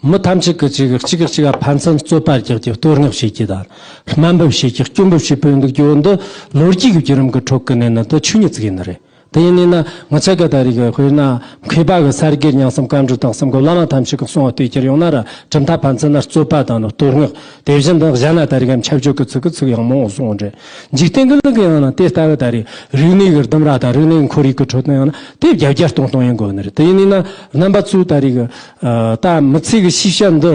མི་ཐམས་ཅད་ཀྱི་གཅིག་གཅིག་གཅིག་ག་ཕན་ཚུན་རྩོད་པ་རྒྱག་རྒྱུ། བསྟོད་བསྔགས་བྱེད་རྒྱུ་དང་དམའ་འབེབས་བྱེད་རྒྱུ། སྐྱོན་འབེབས་བྱེད་པའི་འདུག་རྒྱུ་འདི་ལོ་རྒྱུས་ཀྱི་བརྒྱུད་རིམ་གྱི་ཁྲོད་ཀྱི་ནས་ནི་དེ་ཆོས་ཉིད་ཅིག་ཡིན་ནི་རེད། དེ་ཡིན་ནི་ན་ང་ཆ་ག་ད་རེས་ཀྱི་དཔེར་ན་མཁས་པ་གི་ས་དགེ་རྙིང་གསུམ་བཀའ་འགྲོ་དང་གསུམ་གི་བླ་མ་ཐམས་ཅད་ཀྱི་གསུང་བ་ལྟོས་ཀྱིར་ཡོང་ན་ར། གྲུབ་མཐའ་ཕན་ཚུན་ན་རྩོད་པ་དང་ནི་བསྟོད་བསྔགས། དེ་བཞིན་དུ་གཞན་ལ་ད་རེས་ཀྱི་ཁྱབ་བརྗོད་ཀྱི་ཚིག་གི་ཚིག་ཡང་མང་བོ་གསུངས་འདྲ། འཇིག་རྟེན་གྱི་ལུགས་ཀྱི་ཡང་ན་དེ་ལྟ་བུ་ད་རེས་རིག་གནས་ཀྱི་ལྡུམ་ར་དང་རིག་གནས་ཀྱི་ཁོར་ཡུག་གི་ཁྲོད་དུ་ཡང་ན་དེ་བརྒྱ་བརྒྱ་སྟོང་སྟོང་ཡིན་དགོས་ནི་རེད། དེ་ཡིན་ནི་ན་རྣམ་པ་ཚོས་ད་རེས་ཀྱི། ཨ། ད་མི་ཚེ་གི་ཤེས་བྱ་འདི་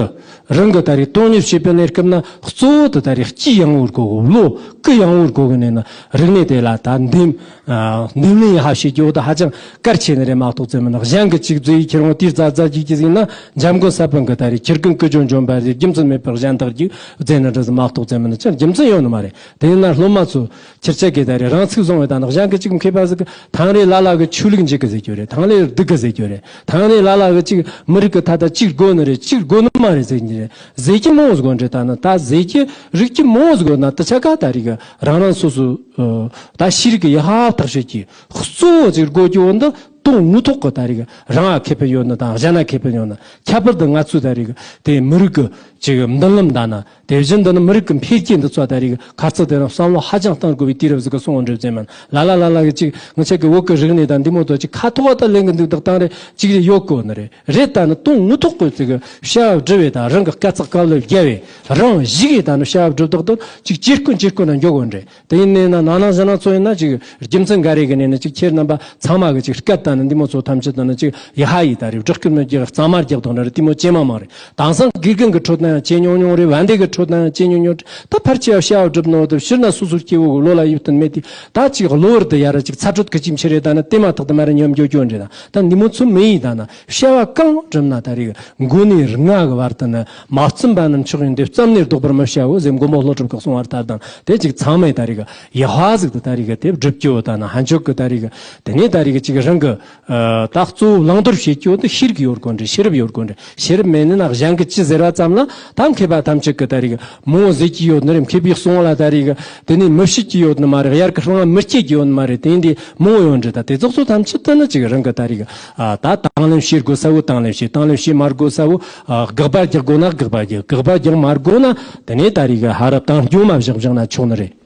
རང་གི་ད་རེས་དོན་གཉེར་བྱེད་པའི་གནས་སྐབས་ན་གཙོ་བོ་དེ་ད་རེས་སྐྱིད་ཡངས་པོ་དགོས་གི། བློ་ཀི་ཡངས་པོ་དགོས་གི་ནས་ན་རིག་གནས་དེ་ལ་ད་འདེམས། ཨ། འདེམས་ལེན་ཧ་བྱེད་རྒྱུ་དེ་ཧ་ཅང་གལ་ཆེ་ནི་རེད་མ་གཏོགས་ཙམ་མིན་ན། གཞན་གྱི་ཅིག་བཟོས་ཡི་ཁྱེར་འོང་དེའི་རྩ་རྩ་གཅིག་གིས་ཟིན་ན་འཇམ་མགོན་ས་པཎ་གྱི་ད་རེས་ཁྱེར་ཀུན་ཀུན་འབྱུང་འཇོམས་པ་ཟེར། རྒྱུ་མཚན་མེད་པར་གཞན་དག་རྒྱུ་ཟེར་ནི་འདྲ་ཟིག་མ་གཏོགས་ཙམ་མིན་ན་ཅང་རྒྱུ་མཚན་ཡོད་ནི་མ་རེད། དེ་ཡིན་ན་སློབ་མ་ཚོ་ཁྱེར་ཆ་གི་ད་རེས་རང་ཚུགས་བཟུང་བའི་ད་ནི་གཞན་གྱི་ཅིག་མཁས་པ་ཟིག་གི་ཐང་རེ་ལ་ལ་གི་ཆོས་ལུགས་འཇིག་གི་ཟེར་རྒྱུ་རེད། ཐང་རེ་སྡུག་གི་ཟེར་རྒྱུ་རེད། ཐང་རེ་ལ་ལ་གི་ཅིག་མི་རིགས་གི་ཐ་ད་ཅིག་དགོས་ནི་རེད། ཅིག་དགོས་ནི་མ་རེད་ཟེར་རྒྱུ་རེད། ཟེར་གྱི་མང་བོ་ཟིག་འདྲ། ད་ནི་ད་ཟེར་གྱི་རིགས་ཀྱི་མང་བོ་ཟིག་ན་དེ་ཆ་ག་ད་རེས་གི་རང་རང་སོ་སོ། ཨ། ད་ཤེས་རིག་གི་ཡ་ཧ་ཐག་ཆོད་ཀྱི་གཙོ་བོ་ཅིག་དགོས་རྒྱུ་བོ་འདི་དོན་དངོས་ཐོག་གི་ད་རེས་གི་རང་ལ་ཁེ་ཕན་ཡོད་ནི་དང་གཞན་ལ་ཁེ་ཕན་ཡོད་ནི། ཁྱད་པར་དུ་ང་ཚོའི་ད་རེས་གི་དེ་མི་རིགས་གི་ཅིག་མདུན་ལམ་ད་ན། དེ་བཞིན་དུ་ནི་མི་རིགས་ཀྱི་འཕེལ་རྒྱས་འདི་ཚོ་ད་རེས་ཁ་ཚུགས་དེ་རིང་བསམ་བློ་ཧ་ཅང་གཏང་དགོས་པའི་དུས་རབས་ཟིག་གི་སོང་འགྲོ་ཙམ་མིན། ལ་ལ་ལ་ལ་གི་ཅིག་ང་ཆ་གི་བོད་ཀྱི་རིག་གནས་དང་འདི་མོ་དོ་ཅིག་ཁ་ཐོག་ད་ལེན་གི་འདུག་དག་བཏང་རེ་ཅིག་རེ་ཡོད་གོ་ནི་རེད། རེད། ད་ནི་དོན་དངོས་ཐོག་གི་ཅིག་བྱ་བ་སྒྲུབ་པའི་དང་རང་གི་དཀའ་ཚེགས་དཀའ་ལས་བརྒྱབ་པའི་རང་གཞིག་གི་ད་ནི་བྱ་བ་སྒྲུབ་དག་དོན་ཅིག་ཇེ་དཀོན་ཇེ་དཀོན་ན་འགྱོ་གོ་ནི་རེད། དེ་ཡིན་ནས་ན་ནང་ནང་ཞིང་ནང་ཚོ་ཡིན་ན་ཅིག་རྒྱུ་མཚན་འགའ་རེ་གི་ནས་ནི་ཅིག་ཁྱེད་རྣམ་པ་ཚང་མ་གི་ཅིག་སྐད་ད་ནི་འདི་མོ་ཚོ་ཐམས་ཅད་ད་ནི་ཅིག་ཡ་ཧ་ཡི་ད་རེས་བསྒྲགས་སྐུལ་མི་རྒྱག་གཙང་མ་རྒྱག་དང་འདྲ་རེད། དེ་མོ་ཇེ་མང་མང་རེད། དེང་སང་དགེ་རྒན་གྱི་ཁྲོད་ན་ཡང་ཇེ་ཉུང་ཉུང་རེད། བན་དེ་གི་ཁྲོད་ན་ཡང་ཇེ་ཉུང་ཉུང་རེད། ད་ཕལ་ཆེ་བ་བྱ་བ་སྒྲུབ་ནོ་དེ་ཕྱིར་ན་སོ་སོའི་སྐྱེ་བོ་གི་བློ་ལ་ཡིད་བརྟན་མེད་དེ། ད་ཅིག་གློ་བུར་དུ་ཡ་ར་ཅིག་ཚ་དྲོད་གི་ཅིམ་ཆེ་རེད། ད་ནི་དེ་མ་ཐག་ཏུ་མ་རེད་ཉམས་འགྱོ་འགྱོ་འདྲེ་ད། ད་འདི་མོ་ཚོ་མི་ཡིས་ད་ན་བྱ་བ་གང་སྒྲུབ་ན་ད་རེས་མགོ་ནས་རྔ་གི་བར་དུ་ནི་མ་བཙུམ་པ་རྣམས་མཆོག་ཡིན་ཏེ། བཙུམ་ནས་ལྡོག་པར་མི་བྱའོ་ཟེར་མགོན་པོ་ཀླུ་སྒྲུབ་ཀྱི་གསུང་བར་ལྟར་དང་། དེ་ཅིག་ཚང་མས་ད་རེས་ཡ་ཧ་ཟིག་ཏུ་ད་རེས་དེ་སྒྲུབ་རྒྱུ་ད་ན་ཧན་ཆོག་གི་ད་རེས་དེ་ནས་ད་རེས་ཅིག་རང་གི། ཨ། ད་གཙོ་བོ་བླང་དོར་བྱེད་རྒྱུ་དེ་ཤེས་རིག་ཡོད་དགོས་འདྲ། ཤེས་རབ་ཡོད་དགོས་འདྲ། ཤེས་རབ་མེད་ནི་ན་གཞན་གྱི་ཅི་ཟེར་བ་ཙམ་ལ་ད་མཁས་པ་ཐམས་ཅད་ཀྱི་ད་རེས་མོ་ཟེར་གྱི་ཡོད་ནི་རེད། མཁས་པའི་གསུང་ལ་ད་རེས་དེ་ནས་མི་བཤད་ཀྱི་ཡོད་ནི་མ་རེད། དབྱར་གྱི་རང་ལ་མི་སྐྱེ་གྱི་ཡོད་ནི་མ་རེད། དེ་འདི་མོ་ཡོད་འདྲ། ད་དེ་ཚོགས་ཚོ་ཐམས་ཅད་དུ་ནི་ཅིག་རང་གི་ད་རེས། ཨ། ད་དང་ལེན་བྱེད་དགོས་ས་བོ་དང་ལེན་བྱེད། དང་ལེན་བྱེད་མ་དགོས་ས་བོ། ཨ། དགག་པ་རྒྱག་དགོས་ན་དགག་པ་རྒྱག་དགག་པ་རྒྱག་མ་དགོས་ན་དེ་ནས་ད་རེས་ཧ་ར་བཏང་རྒྱུ་མ་བཞག་བཞག་ན་ཆོག་ནི་རེད།